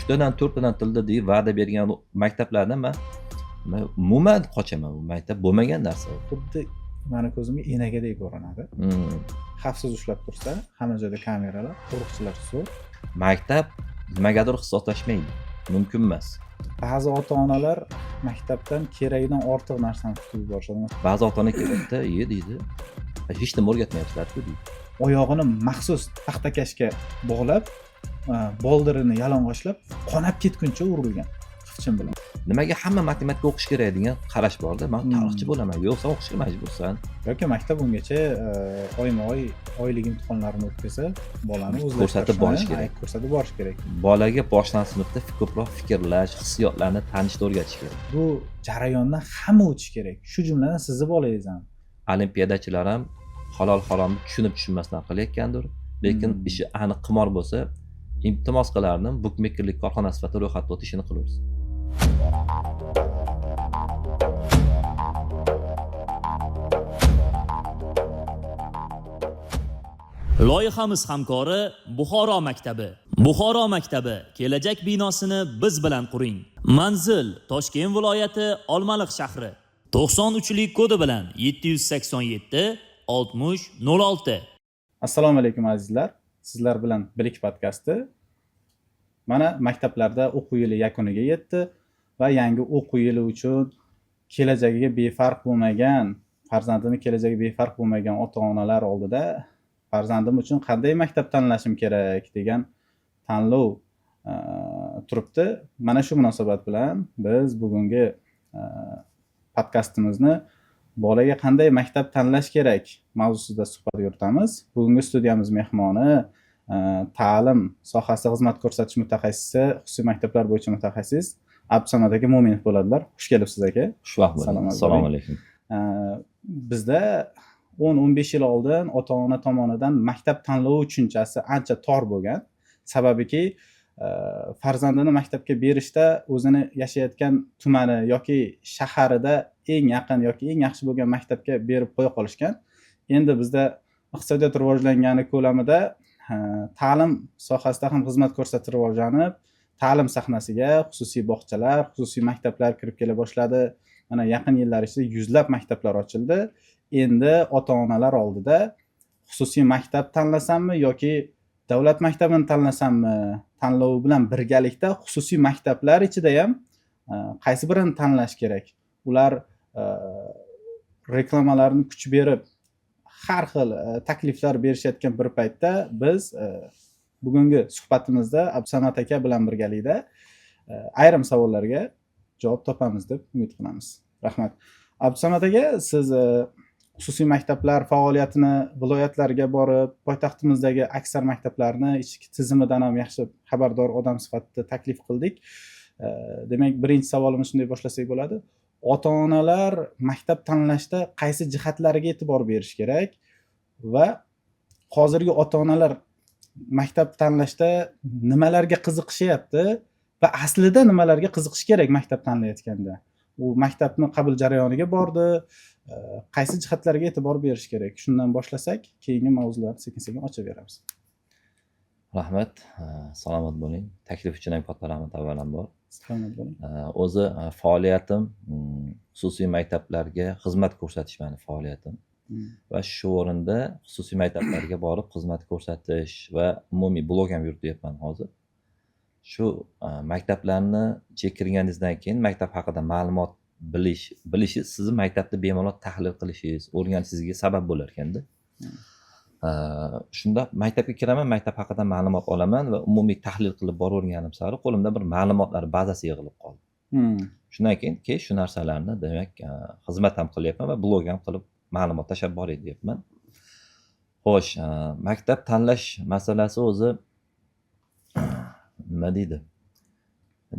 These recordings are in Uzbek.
3tadan 4tadan tilda deyib va'da bergan maktablardan man umuman qochaman. Bu maktab bo'lmagan narsa. Xuddi mani ko'zimga enagadek ko'rinadi. Xavfsiz ushlab tursa, hamma joyda kameralar, qo'riqchilar zo'r. Maktab nimagadir hisoblashmaydi. Mumkin emas. Ba'zi ota-onalar maktabdan keragidan ortiq narsani kutib yuborishadi. Ba'zi ota-ona keladi-da, "E" deydi. Hech nima o'rgatmayapsizlar-ku deydi. Oyog'ini maxsus taxtakashga bog'lab, boldirini yalang'ochlab, qonab ketguncha urilgan xipchin bilan. Nimaga hamma matematika o'qish kerak degan qarash borda. Men tarixchi bo'laman, yo'q, sen o'qishga majbursan. Yoki maktab ungacha oyma-oy oylik imtihonlarini o'tkazsa, bolani ko'rsatib borish kerak. Ko'rsatib borish kerak. Bolaga boshlang'ich sinfda ko'proq fikrlash, hissiyotlarni tanishni o'rgatish kerak. Bu jarayondan hamma o'tish kerak. Shu jumladan sizni bolangiz ham. Olimpiadachilar ham halol haromni tushunib tushunmasdan qilayotgandir, lekin ishi aniq qimor bo'lsa, iltimos qilardim, bukmekerlik korxonasi sifatida ro'yxatda o'tish ishini qilaversin. Loyihamiz hamkori Buxoro maktabi. Buxoro maktabi kelajak binosini biz bilan quring. Manzil: Toshkent viloyati, Olmaliq shahri. 93lik kodi bilan 787 60 06. Assalomu alaykum azizlar. Sizlar bilan Bilik podkasti. Mana maktablarda o'quv yili yakuniga yetdi va yangi o'quv yili uchun kelajagiga befarq bo'lmagan, farzandini kelajagiga befarq bo'lmagan ota-onalar oldida farzandim uchun qanday maktab tanlashim kerak degan tanlov turibdi. Mana shu munosabat bilan biz bugungi podkastimizni bolaga qanday maktab tanlash kerak mavzusida suhbat yuritamiz. Bugungi studiyamiz mehmoni ta'lim sohasida xizmat ko'rsatish mutaxassisi, xususiy maktablar bo'yicha mutaxassis Abdusamad aka Mo'minov bo'ladilar. Xush kelibsiz aka. Xushvaqt bo'ling. Assalomu alaykum. Bizda 10-15 yil oldin ota-ona tomonidan maktab tanlovi tushunchasi ancha tor bo'lgan. Sababiki, farzandini maktabga berishda o'zini yashayotgan tumani yoki shaharida eng yaqin yoki eng yaxshi bo'lgan maktabga berib qo'ya qolishgan. Endi bizda iqtisodiyot rivojlangani ko'lamida ta'lim sohasida ham xizmat ko'rsatish rivojlanib, ta'lim sahnasiga xususiy bog'chalar, xususiy maktablar kirib kela boshladi. Mana yaqin yillar ichida yuzlab maktablar ochildi. Endi ota-onalar oldida xususiy maktab tanlasammi yoki davlat maktabini tanlasammi tanlovi bilan birgalikda xususiy maktablar ichida ham qaysi birini tanlash kerak? Ular reklamalarni kuch berib har xil takliflar berishayotgan bir paytda biz bugungi suhbatimizda Abdusamad aka bilan birgalikda ayrim savollarga javob topamiz deb umid qilamiz. Rahmat. Abdusamad aka, siz xususiy maktablar faoliyatini viloyatlarga borib, poytaxtimizdagi aksar maktablarni ichki tizimidan ham yaxshi xabardor odam sifatida taklif qildik. Demak, birinchi savolimizni shunday boshlasak bo'ladi. Ota-onalar maktab tanlashda qaysi jihatlariga e'tibor berish kerak va hozirgi ota-onalar maktab tanlashda nimalarga qiziqishyapti va aslida nimalarga qiziqish kerak maktab tanlayotganda? U maktabni qabul jarayoniga bordi, qaysi jihatlarga e'tibor berish kerak? Shundan boshlasak, keyingi mavzularni sekin-sekin ochaveramiz. Rahmat, salomat bo'ling. Taklif uchun ham katta rahmat avvalambor. Salomat bo'ling. O'zi faoliyatim xususiy maktablarga xizmat ko'rsatish meni faoliyatim. Va shu o'rinda xususiy maktablarga borib xizmat ko'rsatish va umumiy blog ham yurityapman hozir. Shu maktablarni ichiga kirganingizdan keyin maktab haqida ma'lumot bilishingiz sizni maktabda bemalol tahlil qilishingiz, o'rganishingizga sabab bo'lar ekanda. Shunda maktabga kiraman, maktab haqida ma'lumot olaman va umumiy tahlil qilib boraverganim sari qo'limda bir ma'lumotlar bazasi yig'ilib qoldi. Shundan keyin shu narsalarni demak xizmat ham qilyapman va blog ham qilib ma'lumot tashlab boray deyapman. Xo'sh, maktab tanlash masalasi o'zi nima deydi?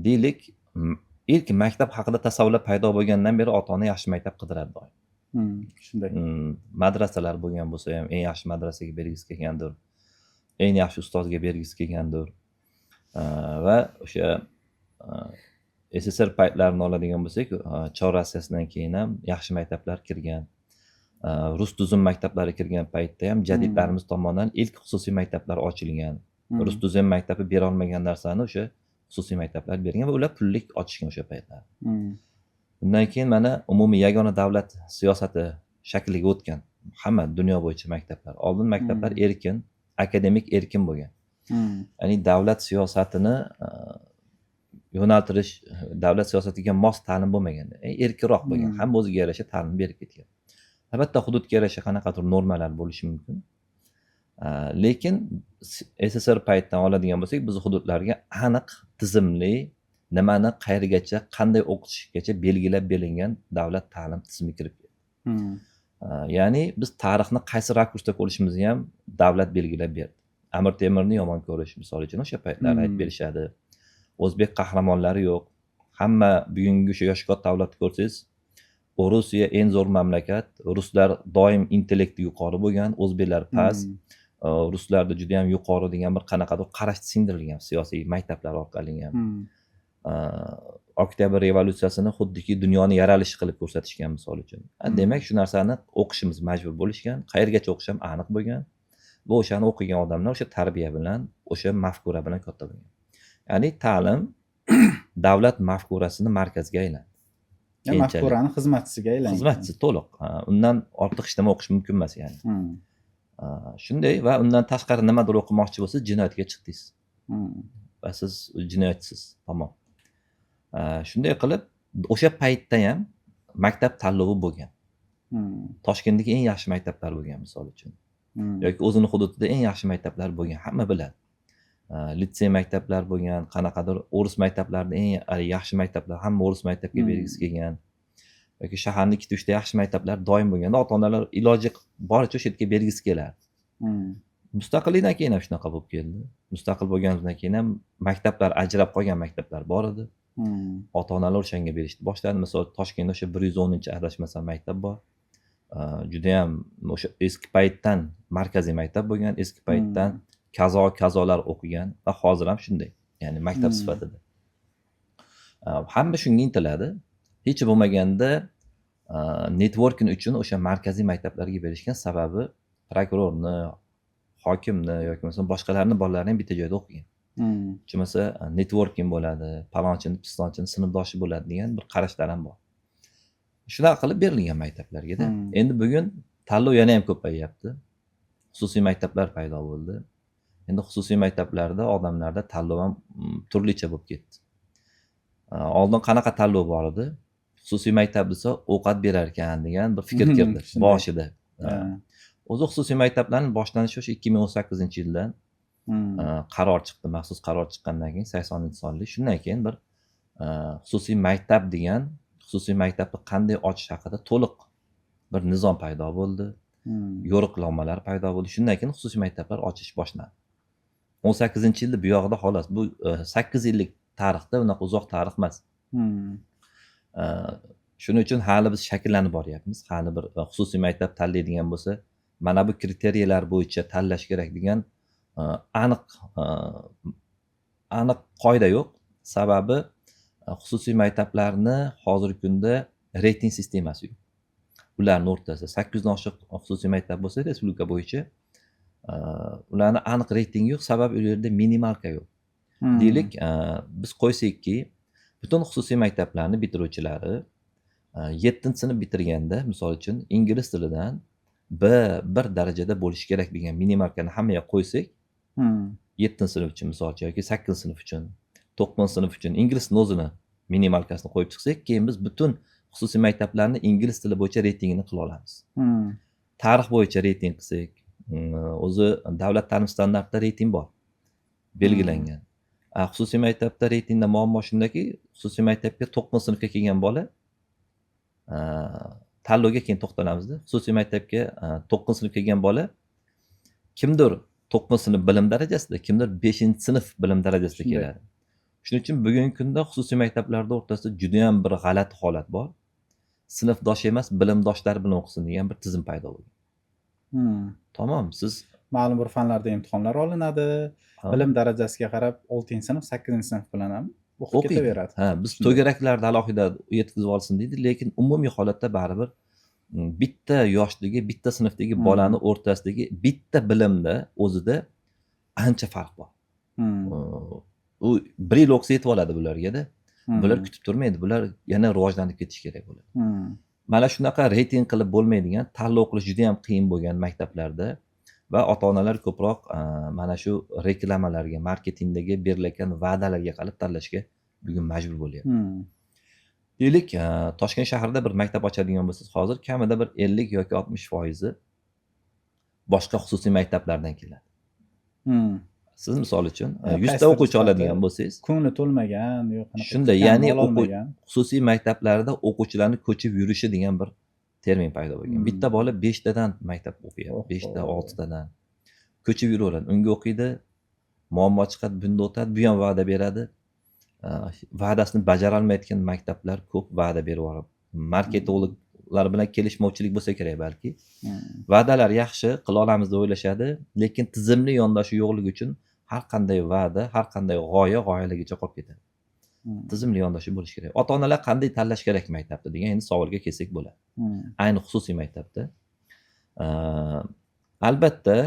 Deylik, ilk maktab haqida tasavvurlar paydo bo'lgandan beri ota-ona yaxshi maktab qidiradi doim. Shunday. Madrasalar bo'lgan bo'lsa ham eng yaxshi madrasaga bergisi kelgandir, eng yaxshi ustozga bergisi kelgandir. Va o'sha SSR paytlarini oladigan bo'lsak, Chor Rossiyasidan keyin ham yaxshi maktablar kirgan. Rus tuzum maktablari kirgan paytda ham jadidlarimiz tomonidan ilk xususiy maktablar ochilgan. Rus tuzum maktabi bera olmagan narsani o'sha Xususiy maktablar bergan va ular pullik ochishgan o'sha paytlar. Undan keyin mana umumiy yagona davlat siyosati shakliga o'tgan hamma dunyo bo'yicha maktablar. Oldin maktablar erkin, akademik erkin bo'lgan. Ya'ni davlat siyosatini yo'naltirish, davlat siyosatiga mos ta'lim bo'lmagan, erkinroq bo'lgan. Hamma o'ziga yarasha ta'lim berib ketgan. Albatta, hududga yarasha qanaqadir normalar bo'lishi mumkin. Lekin SSSR paytidan oladigan bo'lsak, bizni hududlarga aniq tizimli, nimani qayergacha, qanday o'qitishgacha belgilab berilgan davlat ta'lim tizimi kirib keldi. Ya'ni biz tarixni qaysi rakursda ko'rishimizni ham davlat belgilab berdi. Amir Temurni yomon ko'rish, misol uchun, o'sha paytlar aytib berishadi. O'zbek qahramonlari yo'q. Hamma bugungi o'sha yoshi katta avlodni ko'rsangiz, Rusiya eng zo'r mamlakat, ruslar doim intellekti yuqori bo'lgan, o'zbeklar past, ruslarda juda yam yuqori degan bir qanaqadir qarash singdirilgan siyosiy maktablar orqali ham. Oktyabr revolyutsiyasini xuddiki dunyoni yaralishi qilib ko'rsatishgan, misol uchun. Demak, shu narsani o'qishimiz majbur bo'lishgan, qayergacha o'qish ham aniq bo'lgan va o'shani o'qigan odamlar o'sha tarbiya bilan, o'sha mafkura bilan katta bo'lgan. Ya'ni ta'lim davlat mafkurasini markaziga aylandi. Ya, Keyinchalik. Mafkurani xizmatchisiga aylangan. Xizmatchisi to'liq. Undan ortiq hech nima o'qish mumkin emas, ya'ni. Shunday va undan tashqari nimadir o'qimoqchi bo'lsangiz, jinoyatga chiqdingiz. Va siz jinoyatchisiz, tamom. Shunday qilib o'sha paytda ham maktab tanlovi bo'lgan. Toshkentdagi eng yaxshi maktablar bo'lgan, misol uchun. Yoki o'zini hududida eng yaxshi maktablar bo'lgan, hamma biladi. Litsey maktablar bo'lgan, qanaqadir o'ris maktablarida eng yaxshi maktablar, hamma o'ris maktabga bergisi kelgan. Yoki shaharni ikkita, uchta yaxshi maktablar doim bo'lganda, ota onalar iloji boricha o'sha yerga bergisi kelardi. Mustaqillikdan keyin ham shunaqa bo'lib keldi. Mustaqil bo'lganimizdan keyin ham maktablar ajrab qolgan maktablar bor edi. Ota onalar o'shanga berishni boshladi. Misol, Toshkentda o'sha 110, adashmasam, maktab bor. Judayam o'sha eski paytdan markaziy maktab bo'lgan, eski paytdan kazo kazolar o'qigan va hozir ham shunday, ya'ni maktab sifatida. Hamma shunga intiladi. Hech bo'lmaganda networking uchun o'sha markaziy maktablarga berishgan, sababi prokurorni, hokimni yoki bo'lmasam boshqalarni bolalari ham bitta joyda o'qigan. Hech bo'lmasa networking bo'ladi, palonchini, pistonchini sinfdoshi bo'ladi degan bir qarashlar ham bor. Shunaqa qilib berilgan maktablarga-da. Endi bugun tanlov yana ham ko'payyapti. Xususiy maktablar paydo bo'ldi. Endi xususiy maktablarda odamlarda tanlov ham turlicha bo'lib ketdi. Oldin qanaqa tanlov bor edi? Xususiy maktab desa, ovqat berar ekan degan bir fikr kirdi boshida. O'zi xususiy maktablarning boshlanishi o'sha 2018-yildan qaror chiqdi, maxsus qaror chiqqandan keyin, 80-sonli. Shundan keyin bir xususiy maktab degan, xususiy maktabni qanday ochish haqida to'liq bir nizom paydo bo'ldi. Yo'riqnomalar paydo bo'ldi. Shundan keyin xususiy maktablar ochish boshlandi. 18-yilda bu yog'ida xolos. Bu 8 yillik tarixda unaqa uzoq tarix emas. Shuning uchun hali biz shakllanib boryapmiz. Hali bir xususiy maktab tanlaydigan bo'lsa, mana bu kriteriyalar bo'yicha tanlash kerak degan aniq qoida yo'q. Sababi xususiy maktablarni hozirgi kunda reyting sistemasi yo'q. Ularni o'rtasida 800 dan oshiq xususiy maktab bo'lsa respublika bo'yicha, ularni aniq reytingi yo'q, sababi u yerda минималка yo'q. Deylik, biz qo'ysakki, butun xususiy maktablarni bitiruvchilari 7-sinf bitirganda, misol uchun, ingliz tilidan B1 darajada bo'lishi kerak degan минималка ni hammaga qo'ysak, 7-sinf uchun, misol uchun, yoki 8-sinf uchun, 9-sinf uchun ingliz tilini o'zini минималка sini qo'yib chiqsak, keyin biz butun xususiy maktablarni ingliz tili bo'yicha reytingini qila olamiz. Tarix bo'yicha reyting qilsak, o'zi davlat ta'lim standartida reyting bor, belgilangan. Xususiy maktabda reytingda muammo shundaki, xususiy maktabga 9-sinfga kelgan bola, tanlovga keyin to'xtalamizda. Xususiy maktabga 9-sinfga kelgan bola kimdir 9-sinf bilim darajasida, kimdir 5-sinf bilim darajasida keladi. Shuning uchun bugungi kunda xususiy maktablarda o'rtasida juda ham bir g'alati holat bor. Sinfdosh emas, bilimdoshlar bilan o'qisin degan bir tizim paydo bo'lgan. Tamom, siz Ma'lum bir fanlarda imtihonlar olinadi. Bilim darajasiga qarab 6-sinf, 8-sinf bilan ham o'qib O'qiydi. ketaveradi. Ha, biz Shunday. to'garaklarda alohida yetkazib olsin deydi, lekin umumiy holatda baribir bitta yoshdagi, bitta sinfdagi bolani o'rtasidagi bitta bilimda o'zida ancha farq bor. U bir yil o'qisa yetib oladi bularga-da. Bular kutib turmaydi, bular yana rivojlanib ketishi kerak bo'ladi. Mana shunaqa reyting qilib bo'lmaydigan, tanlov qilish juda ham qiyin bo'lgan maktablarda va ota onalar ko'proq mana shu reklamalarga, marketingdagi berilayotgan va'dalarga qarab tanlashga bugun majbur bo'lyapti. Deylik, Toshkent shahrida bir maktab ochadigan bo'lsangiz, hozir kamida bir 50 yoki 60% boshqa xususiy maktablardan keladi. Siz misol uchun 100 ta Qaysidir o'quvchi jihati oladigan bo'lsangiz, ko'ngli to'lmagan yo qanaqa Shunday, kutganini ya'ni ololmagan. Xususiy maktablarda o'quvchilarni ko'chib yurishi degan bir termin paydo bo'lgan. Bitta bola 5 tadan maktab o'qiyapti, 5 ta, 6 tadan ko'chib yuraveradi. Unga o'qiydi, muammo chiqadi, bunda o'tadi, bu ham va'da beradi. Va'dasini bajara olmayotgan maktablar ko'p va'da berib yuboradi. Marketologlar bilan kelishmovchilik bo'lsa kerak balki. Va'dalar yaxshi, qila olamiz deb o'ylashadi, lekin tizimli yondashuv yo'qligi uchun har qanday va'da, har qanday g'oya g'oyaligicha qolib ketadi. Tizimli yondashuv bo'lishi kerak. Ota-onalar qanday tanlash kerak maktabda degan endi savolga kelsak bo'ladi. Ayni xususiy maktabda. Albatta,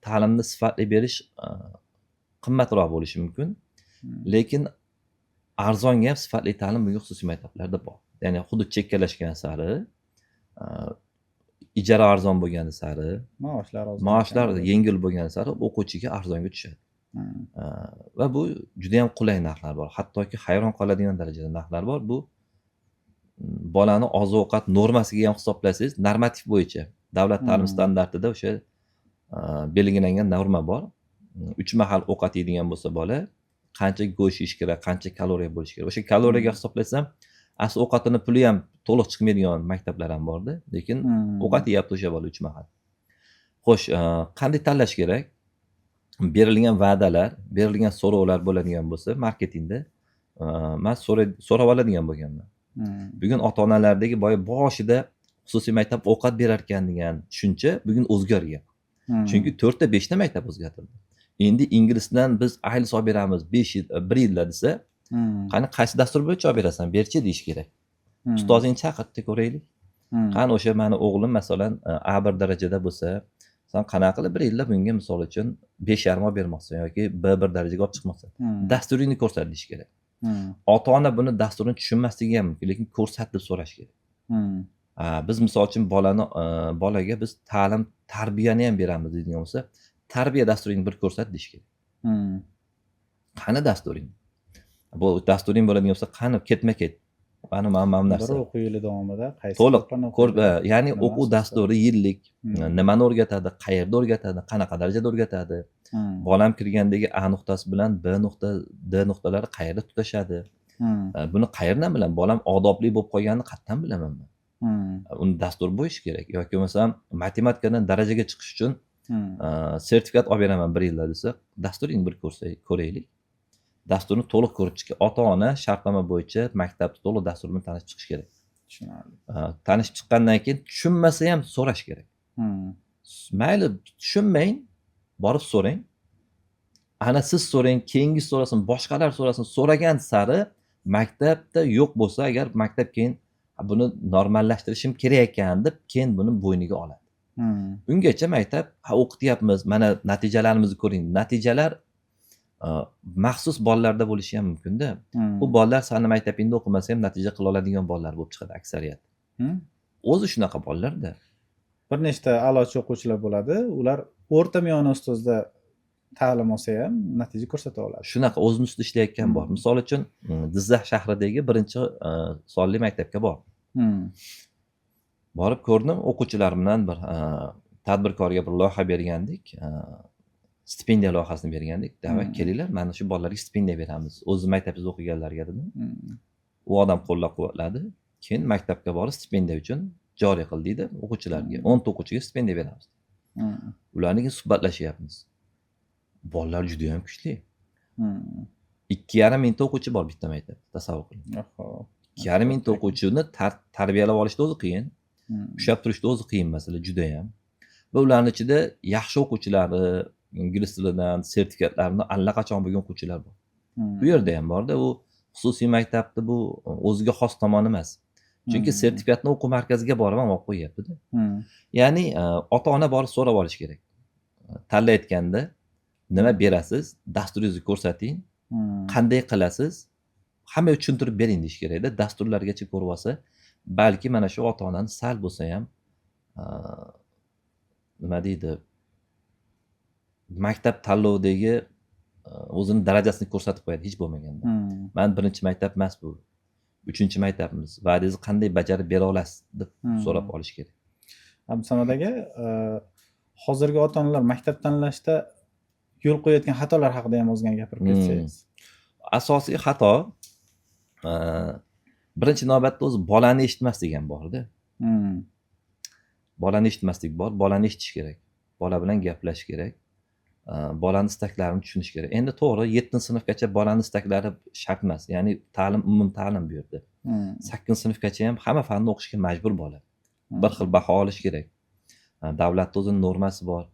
ta'limni sifatli berish qimmatroq bo'lishi mumkin. Lekin arzonga ham sifatli ta'lim bugun xususiy maktablarda bor. Ya'ni hudud chekkalashgan sari, ijara arzon bo'lgani sari, maoshlar ozroq, maoshlar yengil bo'lgani sari o'quvchiga arzonga tushadi. Va bu juda ham qulay narxlar bor. Hattoki hayron qoladigan darajada narxlar bor. Bu bolani oziq-ovqat normasiga ham hisoblasangiz, normativ bo'yicha davlat ta'lim standartida o'sha belgilangan norma bor. 3 mahal ovqat yeydigan bo'lsa bola, qancha go'sht yeyish kerak, qancha kaloriya bo'lishi kerak. O'sha kaloriyaga hisoblasam, asl ovqatini puli ham to'liq chiqmaydigan maktablar ham borda, lekin ovqat yeyapti o'sha bola 3 mahal. Xo'sh, qanday tanlash kerak? Berilgan va'dalar, berilgan so'rovlar bo'ladigan bo'lsa, marketingda man so'rab oladigan bo'lganman. Bugun ota-onalardagi boya boshida xususiy maktab ovqat berar ekan degan tushuncha bugun o'zgargan. Chunki 4 ta 5 ta maktab o'zgartirildi. Endi ingliz tilidan biz IELTS olib beramiz 5 yil, 1 yilda desa, qani qaysi dastur bo'yicha olib berasan, berchi deyish kerak. Ustozingni chaqirdi ko'raylik. Qani o'sha meni o'g'lim masalan A1 darajada bo'lsa, sen qanaqa qilib 1 yilda bunga misol uchun 5.5 olib bermoqchisan yoki B1 darajaga olib chiqmoqchisan. Dasturingni ko'rsat deyish kerak. Ota-ona buni dasturini tushunmasligi ham mumkin, lekin ko'rsat deb so'rash kerak. Biz misol uchun bolaga biz ta'lim, tarbiyani ham beramiz deydigan bo'lsa, tarbiya dasturingni bir ko'rsat deyish kerak. Qani dasturing? Bu dasturing bo'ladigan bo'lsa, qani ketma-ket. Qani mana bu narsa. Bir o'quv yili davomida qaysi To'liq fanni ko'r, o'qiydi? ya'ni Nima o'quv asosda? dasturi yillik, nimani o'rgatadi, qayerda o'rgatadi, qanaqa darajada o'rgatadi? Bolam kirgandagi A nuqtasi bilan B nuqta, D nuqtalari qayerda tutashadi? Buni qayerdan bilaman? Bolam odobli bo'lib qolganini qayerdan bilaman men? Uni dastur bo'yish kerak. Yoki bo'lmasam matematikadan darajaga chiqish uchun sertifikat olib beraman 1 yilda desa, dasturingni bir ko'raylik. Dasturni to'liq ko'rib chiqish. Ota-ona shartnoma bo'yicha maktabni to'liq dastur bilan tanishib chiqish kerak. Tushunarli. Tanishib chiqqandan keyin tushunmasa ham so'rash kerak. Mayli, tushunmang, borib so'rang. Ana siz so'rang, keyingi so'rasin, boshqalar so'rasin. So'ragan sari maktabda yo'q bo'lsa, agar maktab keyin buni normallashtirishim kerak ekan deb keyin buni bo'yniga oladi. Ungacha maktab, ha, o'qityapmiz, mana natijalarimizni ko'ring. Natijalar maxsus bolalarda bo'lishi ham mumkin-da. Bu bolalar sani maktabingda o'qimasa ham natija qila oladigan bolalar bo'lib chiqadi aksariyat. O'zi shunaqa bolalarda. Bir nechta a'lochi o'quvchilar bo'ladi. Ular o'rta miyona ustozda ta'lim olsa ham natija ko'rsata oladi. Shunaqa o'zini ustida ishlayotgan bor. Misol uchun, Jizzax shahridagi birinchi sonli maktabga bordim. Borib ko'rdim, o'quvchilar bilan bir tadbirkorga bir loyiha bergandik. Stipendiya loyihasini bergandik. Davay, kelinglar, mana shu bolalarga stipendiya beramiz. O'zi maktabimizda o'qiganlarga dedim. U odam qo'llab-quvvatladi. Keyin maktabga borib stipendiya uchun joriy qil deydi o'quvchilarga. 10 ta o'quvchiga stipendiya beramiz. Ularni suhbatlashyapmiz. Bolalar juda ham kuchli. 2,5 mingta o'quvchi bor bitta maktabda, tasavvur qiling. 2,5 mingta o'quvchini tarbiyalab olishda o'zi qiyin. Ushlab turishda o'zi qiyin masala juda ham. Va ularning ichida yaxshi o'quvchilari, ingliz tilidan sertifikatlarini allaqachon bo'lgan o'quvchilar bor. Bu yerda ham borda, u xususiy maktabda bu o'ziga xos tomoni emas. Chunki sertifikatni o'quv markaziga borib ham olib qo'yyapti-da. Ya'ni, ota-ona borib so'rab olish kerak. Tanlayotganda nima berasiz, dasturingizni ko'rsating. Qanday qilasiz? Hammaga tushuntirib bering deyish kerakda. Dasturlargacha ko'rib olsa, balki mana shu ota-onani sal bo'lsa ham nima deydi, maktab tanlovidagi o'zini darajasini ko'rsatib qo'yadi hech bo'lmaganda. Man birinchi maktab emas bu, uchinchi maktabimiz, va'dangizni qanday bajarib bera olasiz deb so'rab olish kerak. Abdusamad aka, hozirgi ota-onalar maktab tanlashda yo'l qo'yayotgan xatolar haqida ham ozgina gapirib ketsangiz. Asosiy xato, birinchi navbatda o'zi bolani eshitmaslik ham borda. Bolani eshitmaslik bor, bolani eshitish kerak. Bola bilan gaplashish kerak. Bolani istaklarini tushunish kerak. Endi to'g'ri, 7-sinfgacha bolani istaklari shart emas. Ya'ni ta'lim, umum ta'lim bu yerda. 8-sinfgacha ham hamma fanni o'qishga majbur bola. Bir xil baho olish kerak. Davlatda o'zini normasi bor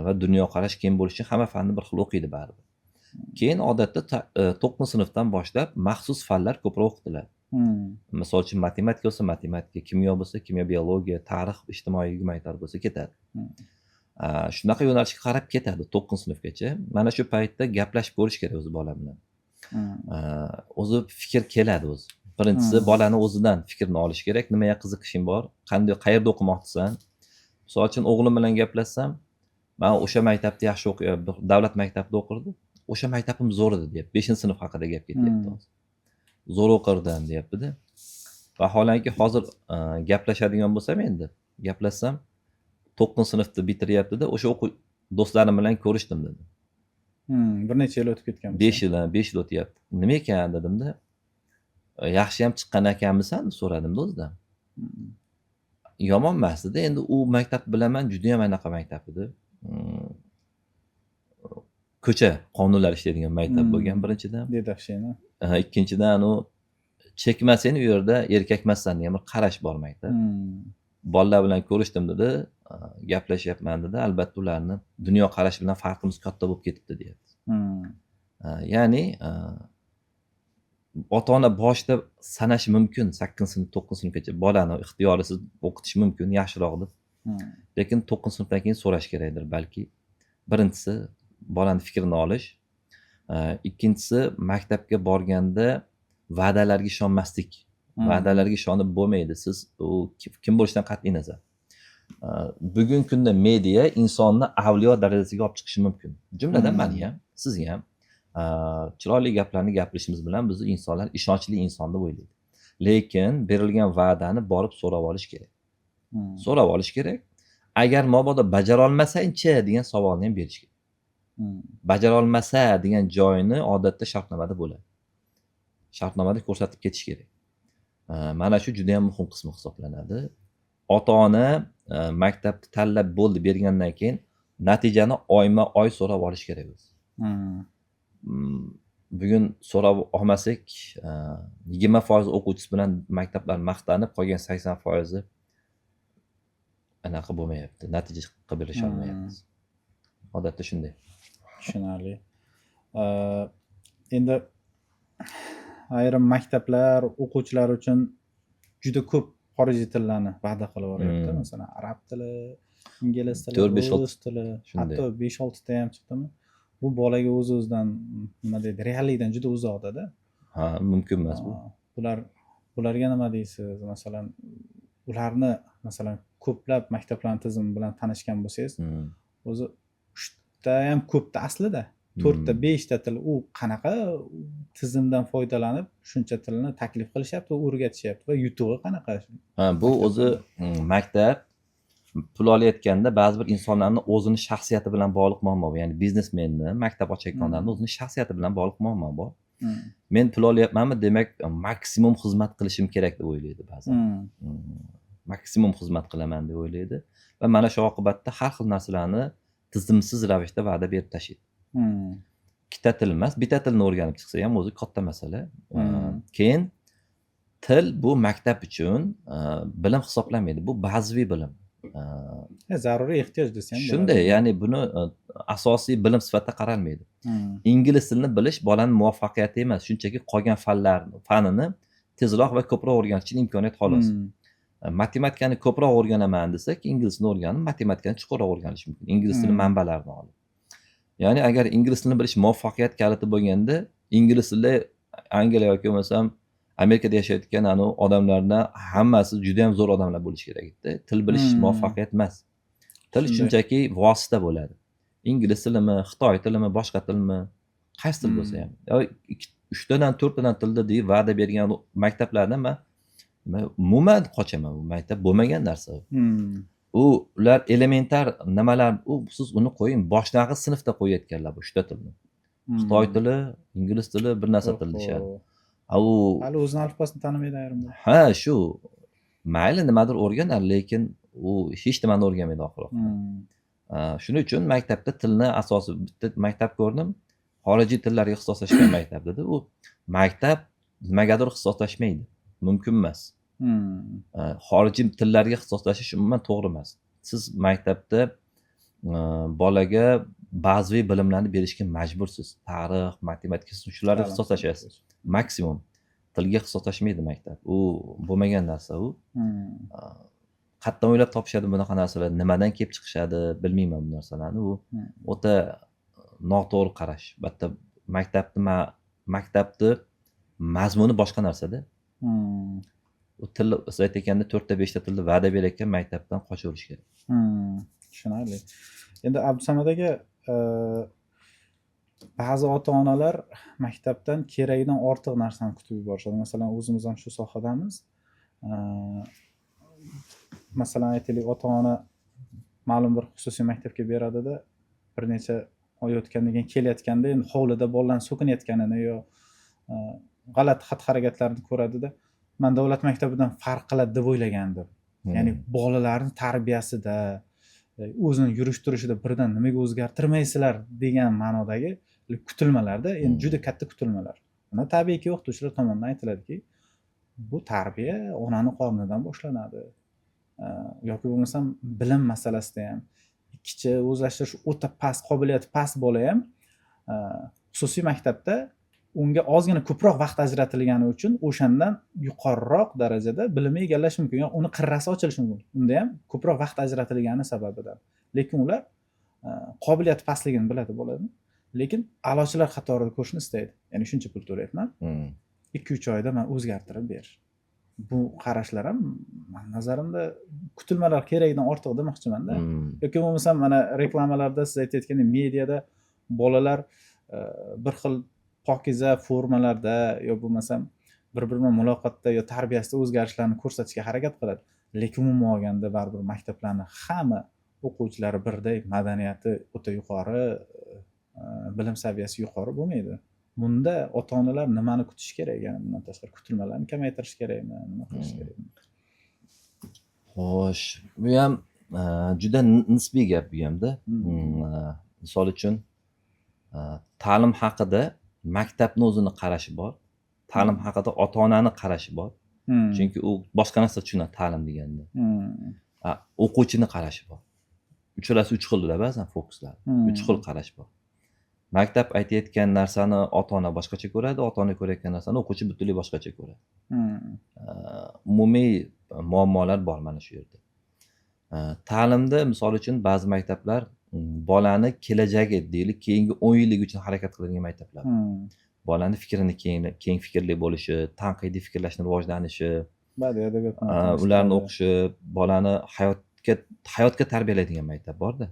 va dunyoqarash keng bo'lishi uchun hamma fanni bir xil o'qiydi baribir. Keyin odatda 9-sinfdan boshlab maxsus fanlar ko'proq o'qitiladi. Misol uchun, matematika bo'lsa matematika, kimyo bo'lsa kimyo, biologiya, tarix, ijtimoiy, gumanitar bo'lsa ketadi. Shunaqa yo'nalishga qarab ketadi 9-sinfgacha. Mana shu paytda gaplashib ko'rish kerak o'zi bola bilan. O'zi fikr keladi o'zi. Birinchisi bolani o'zidan fikrni olish kerak. Nimaga qiziqishing bor? Qanday, qayerda o'qimoqchisan? Misol uchun, o'g'lim bilan gaplashsam, man o'sha maktabda yaxshi o'qi, davlat maktabida o'qirdi. O'sha maktabim zo'r edi deyapti. 5-sinf haqida gap ketyapti hozir. Zo'r o'qirdim deyapti-da. Vaholanki hozir gaplashadigan bo'lsam, endi gaplashsam, 9-sinfni bitiryapti-da, o'sha o'quv do'stlarim bilan ko'rishdim dedi. Bir necha yil o'tib ketgan bo'lsa. 5 yil, 5 yil o'tyapti. Nima ekan dedimda, yaxshi ham chiqqan ekanmisan deb so'radimda o'zidan. Yomon emas dedi. Endi u maktab bilaman, juda ham anaqa maktab edi. Ko'cha qonunlari ishlaydigan maktab bo'lgan birinchidan. Дедовщина. Ikkinchidan, u chekmasang u yerda erkak emassan degan bir qarash bor maktab. Bolalar bilan ko'rishdim dedi, gaplashyapman dedi. Albatta ularni dunyoqarashi bilan farqimiz katta bo'lib ketibdi deyapti. Ya'ni ota-ona boshida sanashi mumkin, 8-sinf, 9-sinfgacha bolani ixtiyorisiz o'qitish mumkin, yaxshiroq deb. Lekin 9-sinfdan keyin so'rash kerakdir balki. Birinchisi bolani fikrini olish, ikkinchisi maktabga borganda va'dalarga ishonmaslik. Va'dalarga ishonib bo'lmaydi. Siz u kim bo'lishidan qat'iy nazar. Bugungi kunda media insonni avliyo darajasiga olib chiqishi mumkin. Jumladan meni ham, sizni ham chiroyli gaplarni gapirishimiz bilan bizni insonlar ishonchli inson deb o'ylaydi. Lekin berilgan va'dani borib so'rab olish kerak. So'rab olish kerak. Agar mabodo bajara olmasang-chi degan savolni ham berish kerak. Bajara olmasa degan joyini odatda shartnomada bo'ladi. Shartnomada ko'rsatib ketish kerak. Mana shu juda ham muhim qismi hisoblanadi. Ota-ona maktabni tanlab bo'ldi bergandan keyin natijani oyma-oy so'rab olish kerak o'zi. Bugun so'rab olmasak, 20% o'quvchisi bilan maktablar maqtanib, qolgan 80% anaqa bo'lmayapti, natija qilib berisha olmayapmiz. Odatda shunday. Tushunarli. Endi ayrim maktablar o'quvchilar uchun juda ko'p xorijiy tillarni va'da qilib yuboryapti. Masalan, arab tili, ingliz tili, 4, 5, 6 rus tili, shunday. Hatto 5-6 ta ham chiqdimi? Bu bolaga o'z-o'zidan nima deydi, reallikdan juda uzoqda-da. Ha, mumkin emas bu. Bularga nima deysiz? Masalan, ularni, masalan, ko'plab maktablarning tizimi bilan tanishgan bo'lsangiz, o'zi 3 ta ham ko'pda aslida. 4 ta, 5 ta til, u qanaqa tizimdan foydalanib shuncha tilni taklif qilishyapti va o'rgatishyapti va yutug'i qanaqa? Ha, bu o'zi maktab pul olayotganda ba'zi bir insonlarni o'zini shaxsiyati bilan bog'liq muammo bu. Ya'ni biznesmenni, maktab ochayotgan odamni o'zini shaxsiyati bilan bog'liq muammo bor. Men pul olyapmanmi, demak, maksimum xizmat qilishim kerak deb o'ylaydi ba'zan. Maksimum xizmat qilaman deb o'ylaydi va mana shu oqibatda har xil narsalarni tizimsiz ravishda va'da berib tashlaydi. Ikkita til emas, bitta tilni o'rganib chiqsa ham o'zi katta masala. Keyin til bu maktab uchun bilim hisoblanmaydi. Bu bazaviy bilim. Zaruriy ehtiyoj desa ham bo'ladi. Shunday, ya'ni buni asosiy bilim sifatida qaralmaydi. Ingliz tilini bilish bolani muvaffaqiyati emas, shunchaki qolgan fanlar fanini tezroq va ko'proq o'rganish uchun imkoniyat xolos. Matematikani ko'proq o'rganaman desak, ingliz tilini o'rganib, matematikani chuqurroq o'rganish mumkin. Ingliz tili manbalarini olib. Ya'ni agar ingliz tilini bilish muvaffaqiyat kaliti bo'lganda, Ingliz tilida Angliya yoki bo'lmasam Amerikada yashayotgan anavi odamlardan hammasi juda yam zo'r odamlar bo'lishi kerak edi. Til bilish muvaffaqiyat emas. Til shunchaki vosita bo'ladi. Ingliz tilimi, xitoy tilimi, boshqa tilmi, qaysi til bo'lsa ham. 3tadan 4tadan tilda deyib va'da bergan maktablardan man umuman qochaman. Bu maktab bo'lmagan narsa. U ular elementar nimalar, u siz uni qo'ying, boshlang'ich sinfda qo'yayotganlar bu 3ta tilni. Xitoy tili, ingliz tili, bir narsa til deyishadi. U hali o'zini alifbosini tanimaydi ayrimlar. Ha, shu mayli nimadir o'rganar, lekin u hech nimani o'rganmaydi oxiri. Shuning uchun maktabda tilni asosi, bitta maktab ko'rdim, xorijiy tillarga ixtisoslashgan maktab dedi. U maktab nimagadir ixtisoslashmaydi, mumkin emas. Xorijiy tillarga ixtisoslashish umuman to'g'ri emas. Siz maktabda bolaga bazaviy bilimlarni berishga majbursiz. Tarix, matematika, siz shularga ixtisoslashasiz. Maksimum tilga ixtisoslashmaydi maktab. U bo'lmagan narsa u. Qayerdan o'ylab topishadi bunaqa narsalar, nimadan kelib chiqishadi bilmayman bu narsalarni. U o'ta noto'g'ri qarash. Albatta maktabni mazmuni boshqa narsada. U til, siz aytayotganda 4ta 5ta tilni va'da berayotgan maktabdan qochaverish kerak. Tushunarli. Endi Abdusamad aka, ba'zi ota-onalar maktabdan keragidan ortiq narsani kutib yuborishadi. Masalan, o'zimiz ham shu sohadamiz. Masalan, aytaylik, ota-ona ma'lum bir xususiy maktabga beradida, bir necha oy o'tgandan keyin kelayotganda endi hovlida bolalarni so'kinayotganini yo g'alati xatti-harakatlarni ko'radida, man davlat maktabidan farq qiladi deb o'ylagandim. Ya'ni bolalarni tarbiyasida, o'zini yurish turishida birdan nimaga o'zgartirmaysizlar degan ma'nodagi kutilmalarda, endi juda katta kutilmalar. Buni tabiiyki o'qituvchilar tomonidan aytiladiki, bu tarbiya onani qornidan boshlanadi. Yoki bo'lmasam bilim masalasida ham ikkichi o'zlashtirish o'ta past, qobiliyati past bola ham xususiy maktabda unga ozgina ko'proq vaqt ajratilgani uchun o'shandan yuqoriroq darajada bilimni egallashi mumkin, yo uni qirrasi ochilishi mumkin. Unda ham ko'proq vaqt ajratilgani sababidan. Lekin ular qobiliyati pastligini biladi bolani, lekin a'lochilar qatorida ko'rishni istaydi. Ya'ni shuncha pul to'layapman, 2-3 oyda man o'zgartirib ber. Bu qarashlar ham mani nazarimda kutilmalar keragidan ortiq demoqchimanda. Yoki bo'lmasam mana reklamalarda siz aytayotgandek mediada bolalar bir xil pokiza formalarda yo bo'lmasam bir-biri bilan muloqotda yo tarbiyasida o'zgarishlarni ko'rsatishga harakat qiladi. Lekin umuman olganda baribir maktablarni hamma o'quvchilari birday madaniyati o'ta yuqori, bilim saviyasi yuqori bo'lmaydi. Bunda ota-onalar nimani kutish kerak? Ya'ni bundan tashqari kutilmalarni kamaytirish kerakmi? Nima qilish kerak? Xo'sh, bu ham juda nisbiy gap bu hamda. Misol uchun ta'lim haqida maktabni o'zini qarashi bor. Ta'lim haqida ota-onani qarashi bor. Chunki u boshqa narsa tushunadi ta'lim deganda. O'quvchini qarashi bor. Uchalasi uch xilda ba'zan fokuslar. Uch xil qarash bor. Maktab aytayotgan narsani ota-ona boshqacha ko'radi, ota-ona ko'rayotgan narsani o'quvchi butunlay boshqacha ko'radi. Umumiy muammolar bor mana shu yerda. Ta'limda misol uchun ba'zi maktablar bolani kelajagi deylik, keyingi 10 yillik uchun harakat qiladigan maktablar. Bolani fikrini keng fikrli bo'lishi, tanqidiy fikrlashni rivojlanishi, badiiy adabiyot ularni o'qishi, bolani hayotga tarbiyalaydigan maktab borda.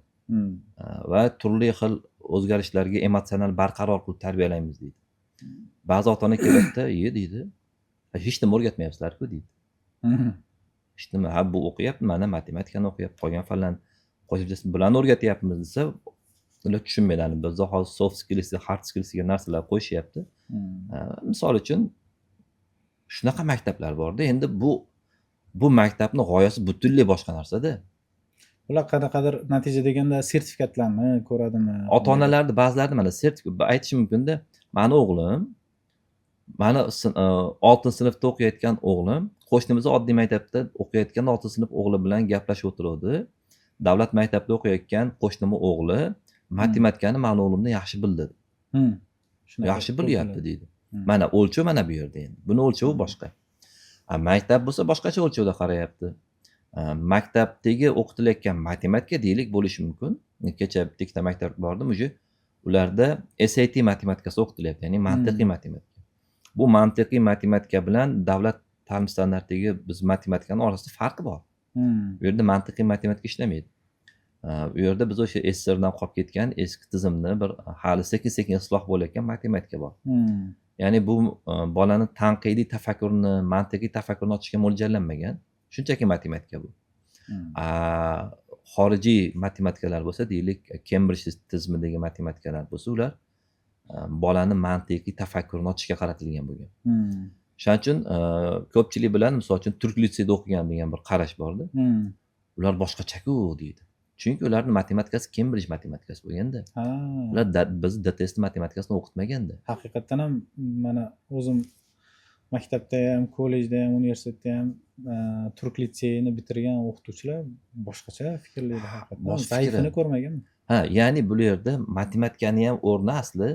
Va turli xil o'zgarishlarga emotsional barqaror qilib tarbiyalaymiz deydi. Ba'zi ota-ona keladida, "Iye" deydi. Hech nima o'rgatmayapsizlar-ku deydi. Hech nima, ha bu o'qiyapti, mana matematikani o'qiyapti, qolgan fanlarni qo'shimcha bularni o'rgatyapmiz desa, ular tushunmaydi. Bizda hozir soft skills, hard skills degan narsalar qo'yishyapti. Misol uchun shunaqa maktablar borda. Endi bu maktabning g'oyasi butunlay boshqa narsada. Ular qanaqadir natija deganda sertifikatlarni ko'radimi? Ota-onalarni ba'zilarini mana sertifikat aytishi mumkinda, mani o'g'lim, mani 6-sinfda o'qiyotgan o'g'lim, qo'shnimiz oddiy maktabda o'qiyotgan 6-sinf o'g'li bilan gaplashib o'tiruvdi. Davlat maktabida o'qiyotgan qo'shnimning o'g'li matematikani mani o'g'limdan yaxshi bildi. Yaxshi bilyapti deydi. Mana o'lchov mana bu yerda endi. Buni o'lchovi boshqa. Maktab bo'lsa boshqacha o'lchovda qarayapti. Maktabdagi o'qitilayotgan matematika deylik bo'lishi mumkin. Kecha bitta ikkita maktabga bordim, уже Ularda SAT matematikasi o'qitilyapti, ya'ni mantiqiy matematika. Bu mantiqiy matematika bilan davlat ta'lim standartidagi biz matematikani orasida farqi bor. Bu yerda mantiqiy matematika ishlamaydi. U yerda biz o'sha SSSRdan qolib ketgan eski tizimni bir hali sekin sekin isloh bo'layotgan matematika bor. Ya'ni bu bolani tanqidiy tafakkurni, mantiqiy tafakkurni ochishga mo'ljallanmagan shunchaki matematika bu. Xorijiy matematikalar bo'lsa, deylik, Kembrij tizimidagi matematikalar bo'lsa, ular bolani mantiqiy tafakkurini ochishga qaratilgan bo'lgan. Shuning uchun ko'pchilik bilan, misol uchun, turk litseyda o'qigan degan bir qarash borda. Ular boshqacha-ku deydi. Chunki ularni matematikasi Kembrij matematikasi bo'lganda. Ular biz DTS matematikasini o'qitmaganda. Haqiqatdan ham, mana o'zim maktabda ham, kollejda ham, universitetda ham turk litseyini bitirgan o'qituvchilar boshqacha fikrlaydi haqiqatdan. Boshqa Zaifini fikri. ko'rmaganman. Ha, ya'ni bu yerda matematikani ham o'rni asli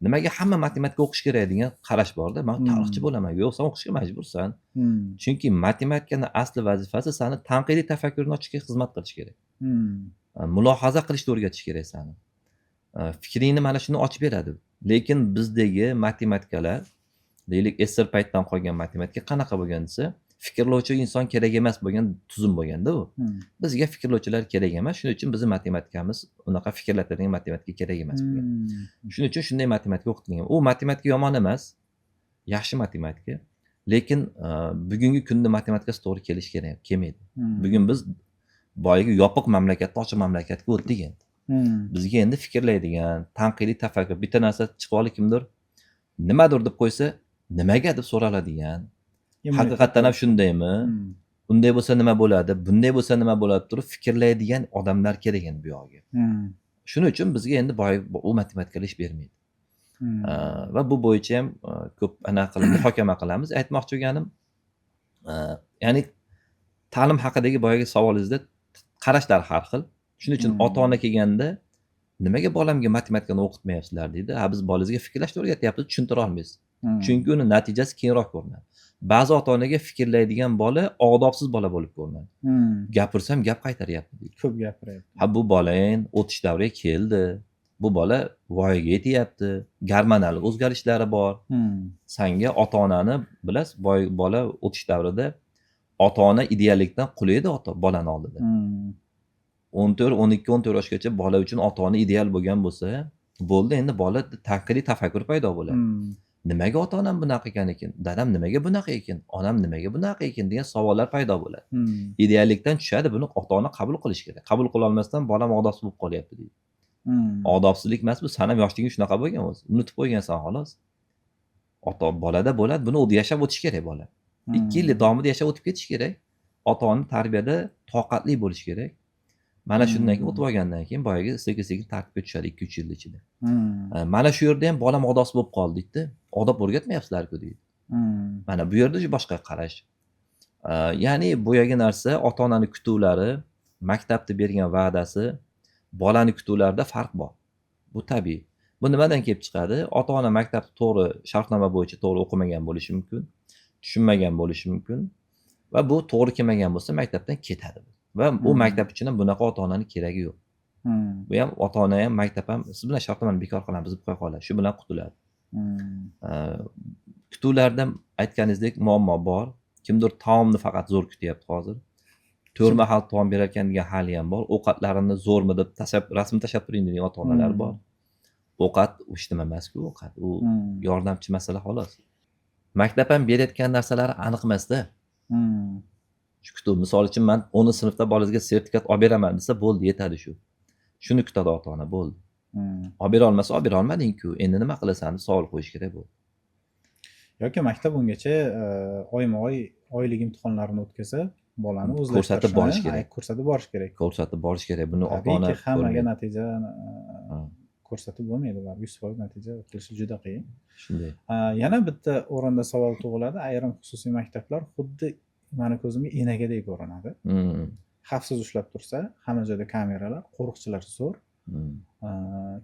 nimaga hamma matematika o'qish kerak degan qarash borda. Man tarixchi bo'laman. Yo'q, sen o'qishga majbursan. Chunki matematikani asli vazifasi sani tanqidiy tafakkurni ochishga xizmat qilish kerak. Mulohaza qilishni o'rgatish kerak sani. Fikringni mana shuni ochib beradi. Lekin bizdagi matematikalar, deylik, SSR paytdan qolgan matematika qanaqa bo'lgan desa, fikrlovchi inson kerak emas bo'lgan tuzum bo'lganda u. Bizga fikrlovchilar kerak emas, shuning uchun bizni matematikamiz unaqa fikrlatadigan matematika kerak emas bo'lgan. Shuning uchun shunday matematika o'qitilgan. U matematika yomon emas, yaxshi matematika, lekin bugungi kunda matematikasi to'g'ri kelishi kerak, kelmaydi. Bugun biz boyagi yopiq mamlakatdan ochiq mamlakatga o'tdik endi. Bizga endi fikrlaydigan, tanqidiy tafakkur, bitta narsa chiqib olib kimdir nimadir deb qo'ysa, nimaga deb so'raladigan, haqiqatdan ham shundaymi? Unday bo'lsa nima bo'ladi? Bunday bo'lsa nima bo'ladi turib fikrlaydigan odamlar kerak endi bu yog'iga. Shuning uchun bizga endi boy u matematikalar ish bermaydi. Va bu bo'yicha ham ko'p anaqa qilib muhokama qilamiz. Aytmoqchi bo'lganim, ya'ni ta'lim haqidagi boyagi savolingizda qarashlar har xil. Shuning uchun ota-ona kelganda nimaga bolamga matematikani o'qitmayapsizlar deydi. Ha, biz bolangizga fikrlashni o'rgatyapmiz, tushuntira olmaysiz. Chunki uni natijasi keyinroq ko'rinadi. Ba'zi ota-onaga fikrlaydigan bola odobsiz bola bo'lib ko'rinadi. Gapirsam gap qaytaryapti deydi. Ko'p gapiryapti. Ha, bu bola endi o'tish davriga keldi. Bu bola voyaga yetyapti. Gormonal o'zgarishlari bor. Sanga ota-onani bilasiz, boy bola o'tish davrida ota-ona ideallikdan qulaydi ota bolani oldida. 14, 12, 14 yoshgacha bola uchun ota-ona ideal bo'lgan bo'lsa, bo'ldi, endi bola tanqidiy tafakkur paydo bo'ladi. Nimaga ota-onam bunaqa ekan ekan? Dadam nimaga bunaqa ekan? Onam nimaga bunaqa ekan degan savollar paydo bo'ladi. Ideallikdan tushadi, buni ota-ona qabul qilish kerak. Qabul qila olmasdan bolam odobsiz bo'lib qolyapti deydi. Odobsizlik emas bu, san ham yoshliging shunaqa bo'lgan o'zi. Unutib qo'ygansan xolos. Ota bolada bo'ladi, buni o'zi yashab o'tish kerak bola. 2 yil davomida yashab o'tib ketish kerak. Ota-ona tarbiyada toqatli bo'lish kerak. Mana shundan keyin o'tib olgandan keyin boyagi sekin-sekin tartibga tushadi 2-3 yil ichida. Mana shu yerda ham bolam odobsiz bo'lib qoldi deydi. Odob o'rgatmayapsizlar-ku deydi. Mana bu yerda boshqa qarash. Ya'ni boyagi narsa ota-onani kutuvlari, maktabda bergan va'dasi, bolani kutuvlarida farq bor. Bu tabiiy. Bu nimadan kelib chiqadi? Ota-ona maktabda to'g'ri shartnoma bo'yicha to'g'ri o'qimagan bo'lishi mumkin, tushunmagan bo'lishi mumkin va bu to'g'ri kelmagan bo'lsa maktabdan ketadi. Va bu maktab uchun ham bunaqa ota-onani keragi yo'q. Bu ham ota-ona ham maktab ham siz bilan shartnomani bekor qilamiz deb qo'ya qoladi. Shu bilan qutuladi. Kutuvlarda aytganingizdek muammo bor. Kimdir taomni faqat zo'r kutyapti hozir. 4 mahal taom berar ekan degan hali ham bor. Ovqatlarini zo'rmi deb tashlab, rasm tashlab turing degan ota-onalar bor. Ovqat u hech nima emas-ku, ovqat u yordamchi masala xolos. Maktab ham berayotgan narsalari aniq emas-da. Shu kutuv, misol uchun men 10-sinfda bolangizga sertifikat olib beraman desa bo'ldi, yetadi shu. Shuni kutadi ota-ona, bo'ldi. Olib bera olmasa olib bera olmading-ku, endi nima qilasan deb savol qo'yish kerak bo'ldi. Yoki maktab ungacha oyma-oy oylik imtihonlarini o'tkazib, bolani Ko'rsatib borish o'zlashtirishini kerak. ko'rsatib borish kerak. Ko'rsatib borish kerak. Buni Tabiiyki, ota-ona hammaga ko'rmaydi. natija ko'rsatib bo'lmaydi, baribir 100% natija qilishi juda qiyin. Shunday. Yana bitta o'rinda savol tug'iladi. Ayrim xususiy maktablar xuddi mani ko'zimga enagadek ko'rinadi. Xavfsiz ushlab tursa, hamma joyda kameralar, qo'riqchilar zo'r.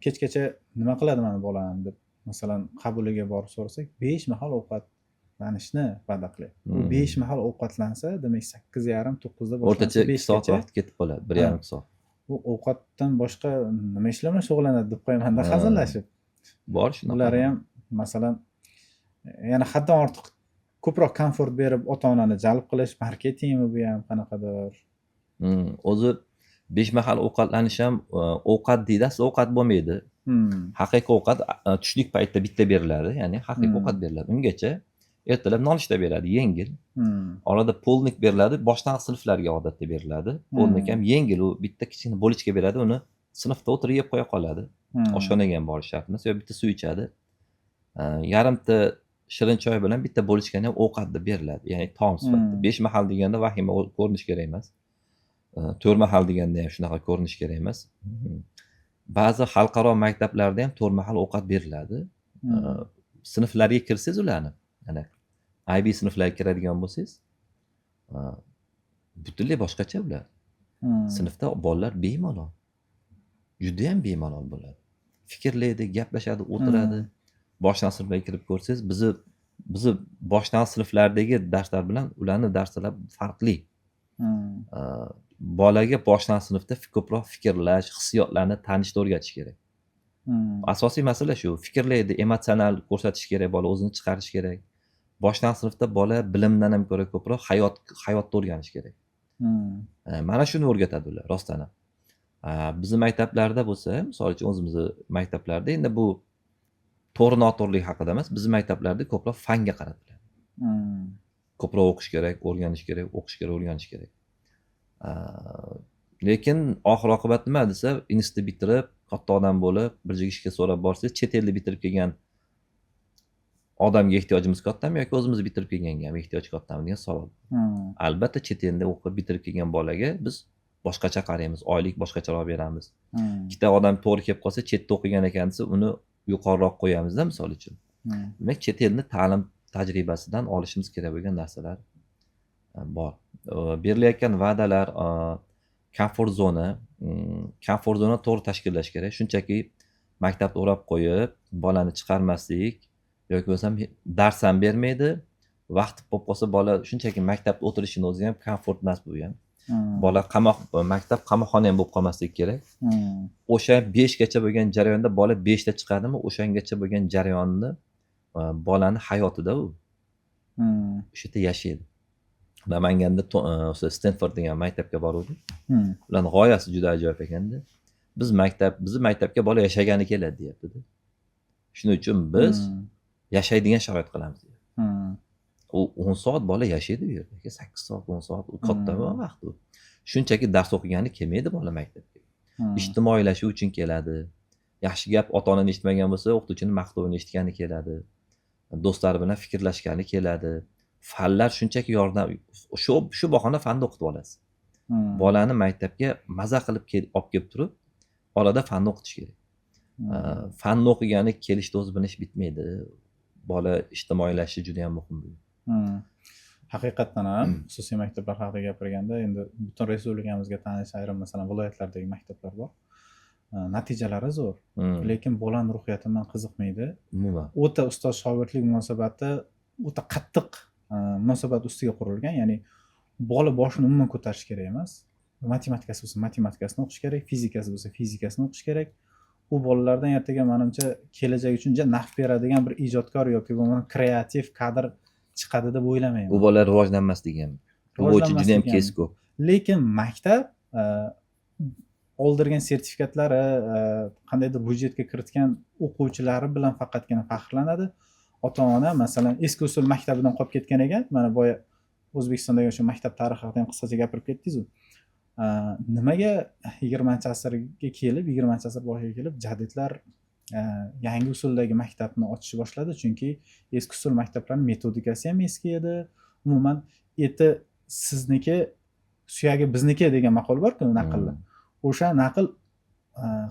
Kechgacha nima qiladi mani bolam deb, masalan, qabuliga borib so'rasak, 5 mahal ovqatlanishni va'da qilyapti. U 5 mahal ovqatlansa, demak 8:30, 9da boshlansa, O'rtacha 2 soat 5gacha vaqt ketib qoladi, 1,5 soat. Bu ovqatdan boshqa nima ishlar bilan shug'ullanadi deb qo'yamanda hazillashib. Bor shunaqa. Ular ham masalan yana haddan ortiq ko'proq komfort berib ota onani jalb qilish marketingmi bu ham qanaqadir? O'zi 5 mahal ovqatlanish ham ovqat deydi, asli ovqat bo'lmaydi. Haqiqiy ovqat tushlik paytida bitta beriladi, ya'ni haqiqiy ovqat beriladi. Ungacha ertalab nonushta beradi, yengil. Orada polnik beriladi, boshlang'ich sinflarga odatda beriladi. Polnik ham yengil, u bitta kichkina bolichka beradi, uni sinfda o'tirib yeb qo'ya qoladi. Oshxonaga ham borish shart emas, yo bitta suv ichadi. Yarimta shirin choy bilan bitta bolichkani ham ovqat deb beriladi, ya'ni taom sifatida. 5 mahal deganda vahima ko'rinishi kerak emas. 4 mahal deganda ham shunaqa ko'rinishi kerak emas. Ba'zi xalqaro maktablarda ham 4 mahal ovqat beriladi. Sinflarga kirsangiz ularni, ana IB sinflariga kiradigan bo'lsangiz, butunlay boshqacha ular. Sinfda bolalar bemalol, juda ham bemalol bo'ladi. Fikrlaydi, gaplashadi, o'tiradi. Boshlang'ich sinflarga kirib ko'rsangiz, bizni boshlang'ich sinflardagi darslar bilan ularni darslari farqli. Bolaga boshlang'ich sinfda ko'proq fikrlash, hissiyotlarni tanishni o'rgatish kerak. Asosiy masala shu, fikrlaydi, emotsional ko'rsatish kerak, bola o'zini chiqarish kerak. Boshlang'ich sinfda bola bilimdan ham ko'ra ko'proq hayotni o'rganish kerak. Mana shuni o'rgatadi ular rostdan ham. Bizni maktablarda bo'lsa, misol uchun o'zimizni maktablarda, endi bu to'g'ri noto'g'rilik haqida emas, bizni maktablarda ko'proq fanga qaratiladi. Ko'proq o'qish kerak, o'rganish kerak, o'qish kerak, o'rganish kerak. Lekin oxir oqibat nima desa, institutni bitirib, katta odam bo'lib, bir joyga ishga so'rab borsangiz, chet elda bitirib kelgan odamga ehtiyojimiz kattami yoki o'zimiz bitirib kelganga ham ehtiyoj kattami degan savol. Albatta chet elda o'qib bitirib kelgan bolaga biz boshqacha qaraymiz, oylik boshqacharoq beramiz. Ikkita odam to'g'ri kelib qolsa, chetda o'qigan ekan desa, uni yuqoriroq qo'yamizda misol uchun. Demak, chet elni ta'lim tajribasidan olishimiz kerak bo'lgan narsalar bor. Berilayotgan va'dalar, komfort zona, komfort zona to'g'ri tashkillash kerak. Shunchaki maktabda o'rab qo'yib, bolani chiqarmaslik yoki bo'lmasam dars ham bermaydi. Vaqt bo'lib qolsa bola shunchaki maktabda o'tirishini o'zi ham komfort emas bu ham. Bola maktab qamoqxona ham bo'lib qolmasligi kerak. O'sha 5 gacha bo'lgan jarayonda bola 5 da chiqadimi, o'shangacha bo'lgan jarayonni bolani hayotida u o'sha yerda yashaydi. Namanganda o'sha Stanford degan maktabga boruvdik. Ularning g'oyasi juda ajoyib ekanda. Bizni maktabga bola yashagani keladi deyapti-da. Shuning uchun biz yashaydigan sharoit qilamiz deyapti. U 10 soat bola yashaydi u yerda. 8 soat, 10 soat, u katta vaqt u. Shunchaki dars o'qigani kelmaydi bola maktabga. Ijtimoiylashuv uchun keladi. Yaxshi gap ota-onani eshitmagan bo'lsa, o'qituvchining maqtovini eshitgani keladi. Do'stlari bilan fikrlashgani keladi. Fanlar shunchaki yordam, shu bahona fanni o'qitib olasiz. Bolani maktabga maza qilib olib kelib turib, orada fanni o'qitish kerak. Fanni o'qigani kelishda o'zi bilan ish bitmaydi. Bola ijtimoiylashishi juda ham muhim bu. Haqiqatdan ham xususiy maktablar haqida gapirganda, endi butun respublikamizga tanish ayrim masalan viloyatlardagi maktablar bor. Natijalari zo'r, lekin bolani ruhiyati bilan qiziqmaydi. Umuman. O'ta ustoz shogirdlik munosabati o'ta qattiq munosabat ustiga qurilgan, ya'ni bola boshini umuman ko'tarish kerak emas. Matematikasi bo'lsa matematikasini o'qish kerak, fizikasi bo'lsa fizikasini o'qish kerak. U bolalardan ertaga menimcha kelajak uchun juda naf beradigan bir ijodkor yoki bo'lmasa kreativ kadr chiqadi deb o'ylamayman. U bolalar rivojlanmasligi ham. Bu bo'yicha juda ham kes ko'p. Lekin maktab oldirgan sertifikatlari, qandaydir byudjetga kiritgan o'quvchilari bilan faqatgina faxrlanadi. Ota-ona masalan eski usul maktabidan qolib ketgan ekan, mana boya O'zbekistondagi o'sha maktab tarixi haqida ham qisqacha gapirib ketdingiz-ku. Nimaga 20-asrga kelib, 20-asr boshiga kelib jadidlar yangi usuldagi maktabni ochishni boshladi? Chunki eski usul maktablarning metodikasi ham eski edi. Umuman eti sizniki, suyagi bizniki degan maqol bor-ku, naqlda. O'sha naql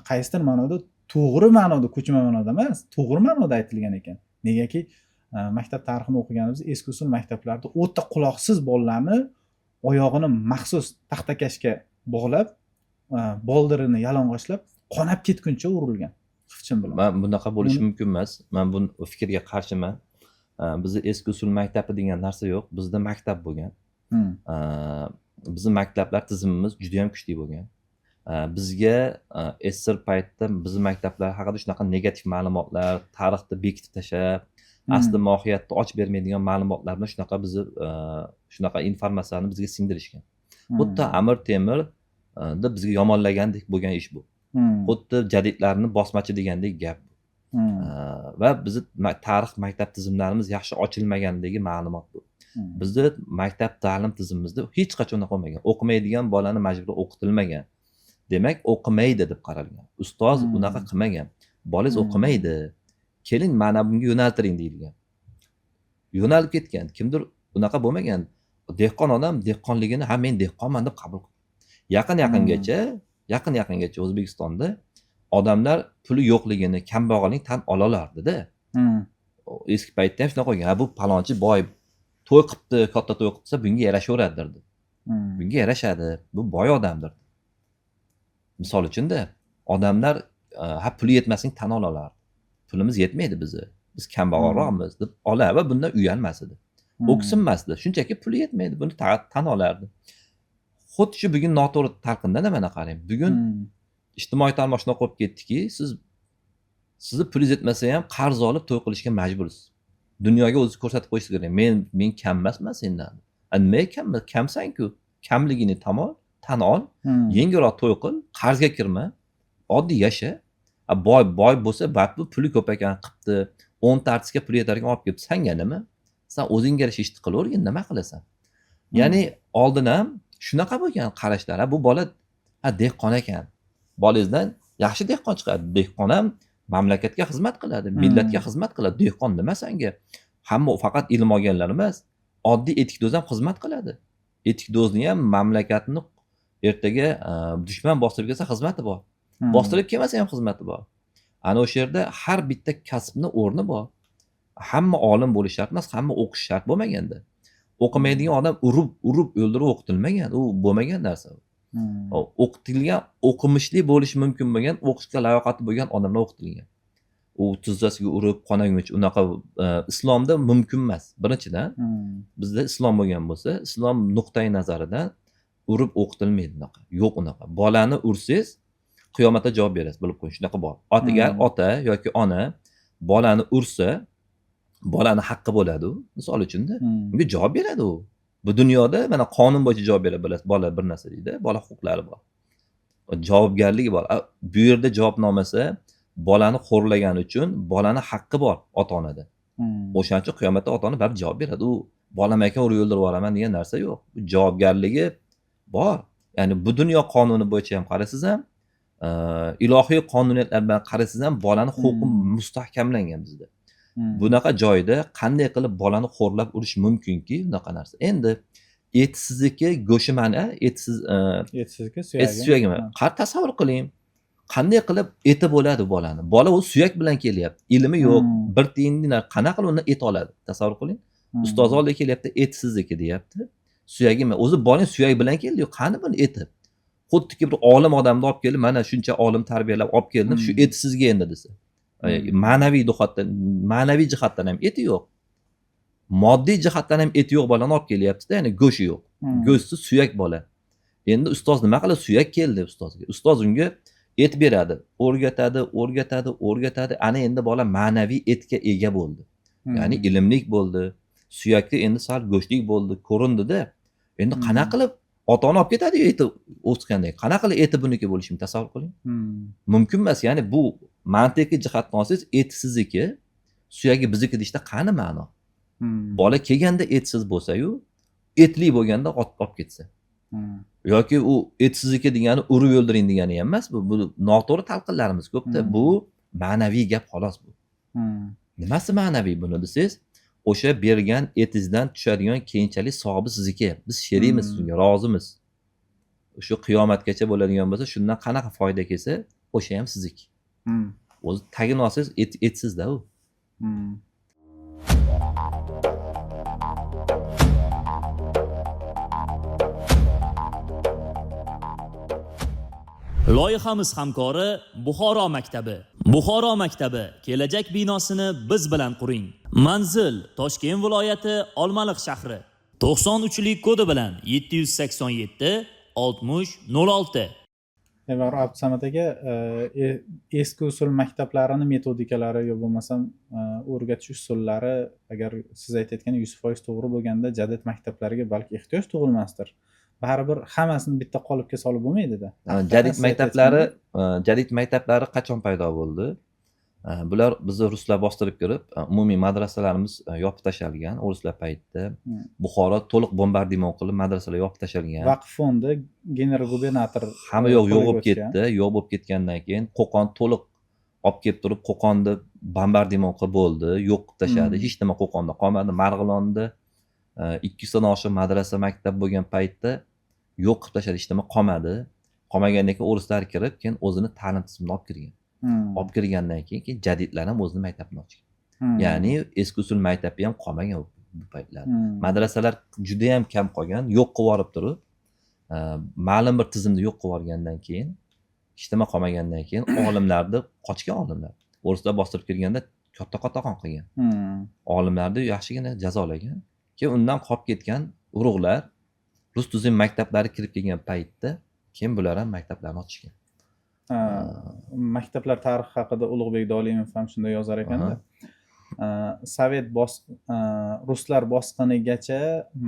qaysidir ma'noda to'g'ri ma'noda, ko'chma ma'noda emas, to'g'ri ma'noda aytilgan ekan. Negaki maktab tarixini o'qiganimizda eski usul maktablarda o'ta quloqsiz bolalarni oyog'ini maxsus taxtakashga bog'lab, boldirini yalang'ochlab, qonab ketguncha urilgan xivchin bilan. Men bunaqa bo'lishi mumkin emas. Men bu fikrga qarshiman. Bizda eski usul maktabi degan narsa yo'q. Bizda maktab bo'lgan. Bizning maktablar tizimimiz juda ham kuchli bo'lgan. Bizga SSSR paytida bizni maktablar haqida shunaqa negativ ma'lumotlar, tarixni bekitib tashlab, asli mohiyatni ochib bermaydigan ma'lumotlar bilan shunaqa bizni shunaqa informatsiyani bizga singdirishgan. Xuddi Amir Temur bizga yomonlagandek bo'lgan ish bu. Xuddi jadidlarni bosmachi degandek gap. Va bizni tarix maktab tizimlarimiz yaxshi ochilmaganligi ma'lumot bu. Bizni maktab ta'lim tizimimizda hech qachon unaqa bo'lmagan. O'qimaydigan bolani majburiy o'qitilmagan. Demak, o'qimaydi deb qaralgan. Ustoz unaqa qilmagan. Bolangiz o'qimaydi. Keling, mana bunga yo'naltiring deyilgan. Yo'nalib ketgan. Kimdir unaqa bo'lmagan. Dehqon odam dehqonligini, ha, men dehqonman deb qabul qilgan. Yaqin-yaqingacha, yaqin-yaqingacha O'zbekistonda odamlar puli yo'qligini, kambag'alligini tan ola olardida. Eski paytda ham shunaqa bo'lgan. Ha, bu palonchi boy to'y qilibdi, katta to'y qilibdi, bunga yarashaveradi derdi. Bunga yarashadi, bu boy odamdir. Misol uchunda odamlar ha, puli yetmasligini tan ola olardi. Pulimiz yetmaydi bizni. Biz kambag'alroqmiz deb olar va bundan uyalmas edi. O'ksinmasdi. Shunchaki puli yetmaydi, buni tan olardi. Xuddi shu bugun noto'g'ri talqinda mana qarang. Bugun ijtimoiy tarmoq shunaqa bo'lib ketdiki, sizni pulingiz yetmasa ham qarz olib to'y qilishga majbursiz. Dunyoga o'zingizni ko'rsatib qo'yishingiz kerak. Men kam emasman sendan. A nimaga kam? Kamsan-ku. Kamligini tan ol, yengilroq to'y qil, qarzga kirma, oddiy yasha. A boy bo'lsa, baribir puli ko'p ekan, qilibdi. 10 ta artistga puli yetarkan olib kelibdi. Sanga nima? San o'zingga yarasha ishni qilavergin, nima qilasan? Ya'ni oldin ham shunaqa bo'lgan qarashlar. Ha, bu bola ha dehqon ekan. Bolangizdan yaxshi dehqon chiqadi. Dehqon ham mamlakatga xizmat qiladi, millatga xizmat qiladi. Dehqon nima sanga? Hamma faqat ilm olganlar emas, oddiy etikdo'z ham xizmat qiladi. Etikdo'zni ham mamlakatni ertaga dushman bostirib kelsa xizmati bor. Bostirib kelmasa ham xizmati bor. Ana o'sha yerda har bitta kasbni o'rni bor. Hamma olim bo'lish shart emas, hamma o'qish shart bo'lmaganda. O'qimaydigan odam urib o'ldirib o'qitilmagan, u bo'lmagan narsa. O'qitilgan, o'qimishli bo'lishi mumkin bo'lgan, o'qishga layoqati bo'lgan odamlar o'qitilgan. U tizzasiga urib, qonagunicha unaqa islomda mumkin emas. Birinchidan, bizda islom bo'lgan bo'lsa, islom nuqtai nazaridan urib o'qitilmaydi unaqa. Yo'q unaqa. Bolani ursangiz, qiyomatda javob berasiz, bilib qo'ying, shunaqa bor. Agar ota yoki ona bolani ursa, bolani haqqi bo'ladi u, misol uchunda, unga javob beradi u. Bu dunyoda mana qonun bo'yicha javob beradi, bilasiz, bola bir narsa deydi, bola huquqlari bor. Javobgarligi bor. Bu yerda javobnomasa, bolani xo'rlagani uchun bolani haqqi bor ota-onada. O'shaning uchun qiyomatda ota-ona baribir javob beradi. U bolam ekan urib o'ldirib yuboraman degan narsa yo'q. Javobgarligi bor. Ya'ni bu dunyo qonuni bo'yicha ham qarasangiz ham, ilohiy qonuniyatlar bilan qarasangiz ham bolani huquqi mustahkamlangan bizda. Bunaqa joyda qanday qilib bolani xo'rlab urish mumkinki bunaqa narsa? Endi etsiziki go'shi mana, etsiz, Etsizki suyagi. Etsiz suyagi. Qar tasavvur qiling. Qanday qilib eti bo'ladi bolani? Bola u suyak bilan kelyapti. Ilmi yo'q, bir tiyinli qanaqa qilib undan et oladi? Tasavvur qiling. Ustoz oldiga kelyapti, etsiziki deyapti. Suyagi, o'zi bolang suyak bilan keldi-yu, qani buni eti? Xuddiki bir olim odamni olib kelib, mana shuncha olim tarbiyalab olib keldim, shu et sizga endi desa. Ma'naviy jihatdan ham eti yo'q. Moddiy jihatdan ham eti yo'q bolani olib kelyapti-da, ya'ni go'shti yo'q. Go'shtsiz suyak bola. Endi ustoz nima qiladi? Suyak keldi ustozga. Ustoz unga et beradi, o'rgatadi, o'rgatadi, o'rgatadi. Ana endi bola ma'naviy etga ega bo'ldi. Ya'ni ilmlik bo'ldi. Suyakda endi sal go'shtlik bo'ldi, ko'rindi-da. Endi qanaqa qilib ota-ona olib ketadi-yu eti o'sgandan keyin. Qanaqa qilib eti buniki bo'lishini tasavvur qiling. Mumkin emas. Ya'ni bu mantiqiy jihatdan olsangiz, eti sizniki, suyagi bizniki deyishda qani ma'no? Bola kelganda etsiz bo'lsa-yu, etli bo'lganda olib ketsa. Yoki u etsizniki degani urib o'ldiring degani ham emas bu. Bu noto'g'ri talqinlarimiz ko'pda. Bu ma'naviy gap xolos bu. Nimasi ma'naviy buni desangiz, o'sha bergan etingizdan tushadigan keyinchalik savobi sizniki. Biz sherikmiz, shunga rozimiz. O'sha qiyomatgacha bo'ladigan bo'lsa, shundan qanaqa foyda kelsa, o'sha ham sizniki. O'zi tagini olsangiz etsizda u. Loyihamiz hamkori Buxoro maktabi. Buxoro maktabi kelajak binosini biz bilan quring. Manzil Toshkent viloyati Olmaliq shahri. 93lik kodi bilan 787 60 06. Demak, Abdusamad aka, eski usul maktablarini metodikalari yo bo'lmasam o'rgatish usullari, agar siz aytayotgan 100% to'g'ri bo'lganda, jadid maktablariga balki ehtiyoj tug'ilmasdir. Baribir hammasini bitta qolipga solib bo'lmaydida. Jadid Siz maktablari, jadid maktablari qachon paydo bo'ldi? Bular bizni ruslar bostirib kirib, umumiy madrasalarimiz yopib tashlangan o'rislar paytida. Buxoro to'liq bombardimon qilib, madrasalar yopib tashlangan. Vaqf fondi general gubernator hamma yo'q yo'q qo'liga bo'lib o'tgan. ketdi. Yo'q bo'lib ketgandan keyin Qo'qon to'liq olib kelib turib, Qo'qonni bombardimon qilib bo'ldi, yo'q qilib tashladi. Hech nima Qo'qonda qolmadi. Marg'ilonda 200 tadan oshiq madrasa, maktab bo'lgan paytda yo'q qilib tashladi, hech nima qolmadi. Qolmagandan keyin o'rislar kirib, keyin o'zini ta'lim tizimini olib kirgan. Olib kirgandan keyin jadidlar ham o'zini maktabini ochgan. Ya'ni eski usul maktabi ham qolmagan bu paytlar. Madrasalar judayam kam qolgan, yo'q qilib yuborib turib, ma'lum bir tizimni yo'q qilib yuborgandan keyin, hech nima qolmagandan keyin olimlarni, qochgan olimlar, o'rislar bostirib kelganda katta qatag'on qilgan. Olimlarni yaxshigina jazolagan. Keyin undan qolib ketgan urug'lar rus tuzum maktablari kirib kelgan paytda keyin bular ham maktablarni ochishgan. Ha, maktablar tarixi haqida Ulug'bek Dolimov ham shunday yozar ekanda. Sovet bos ruslar bosqinigacha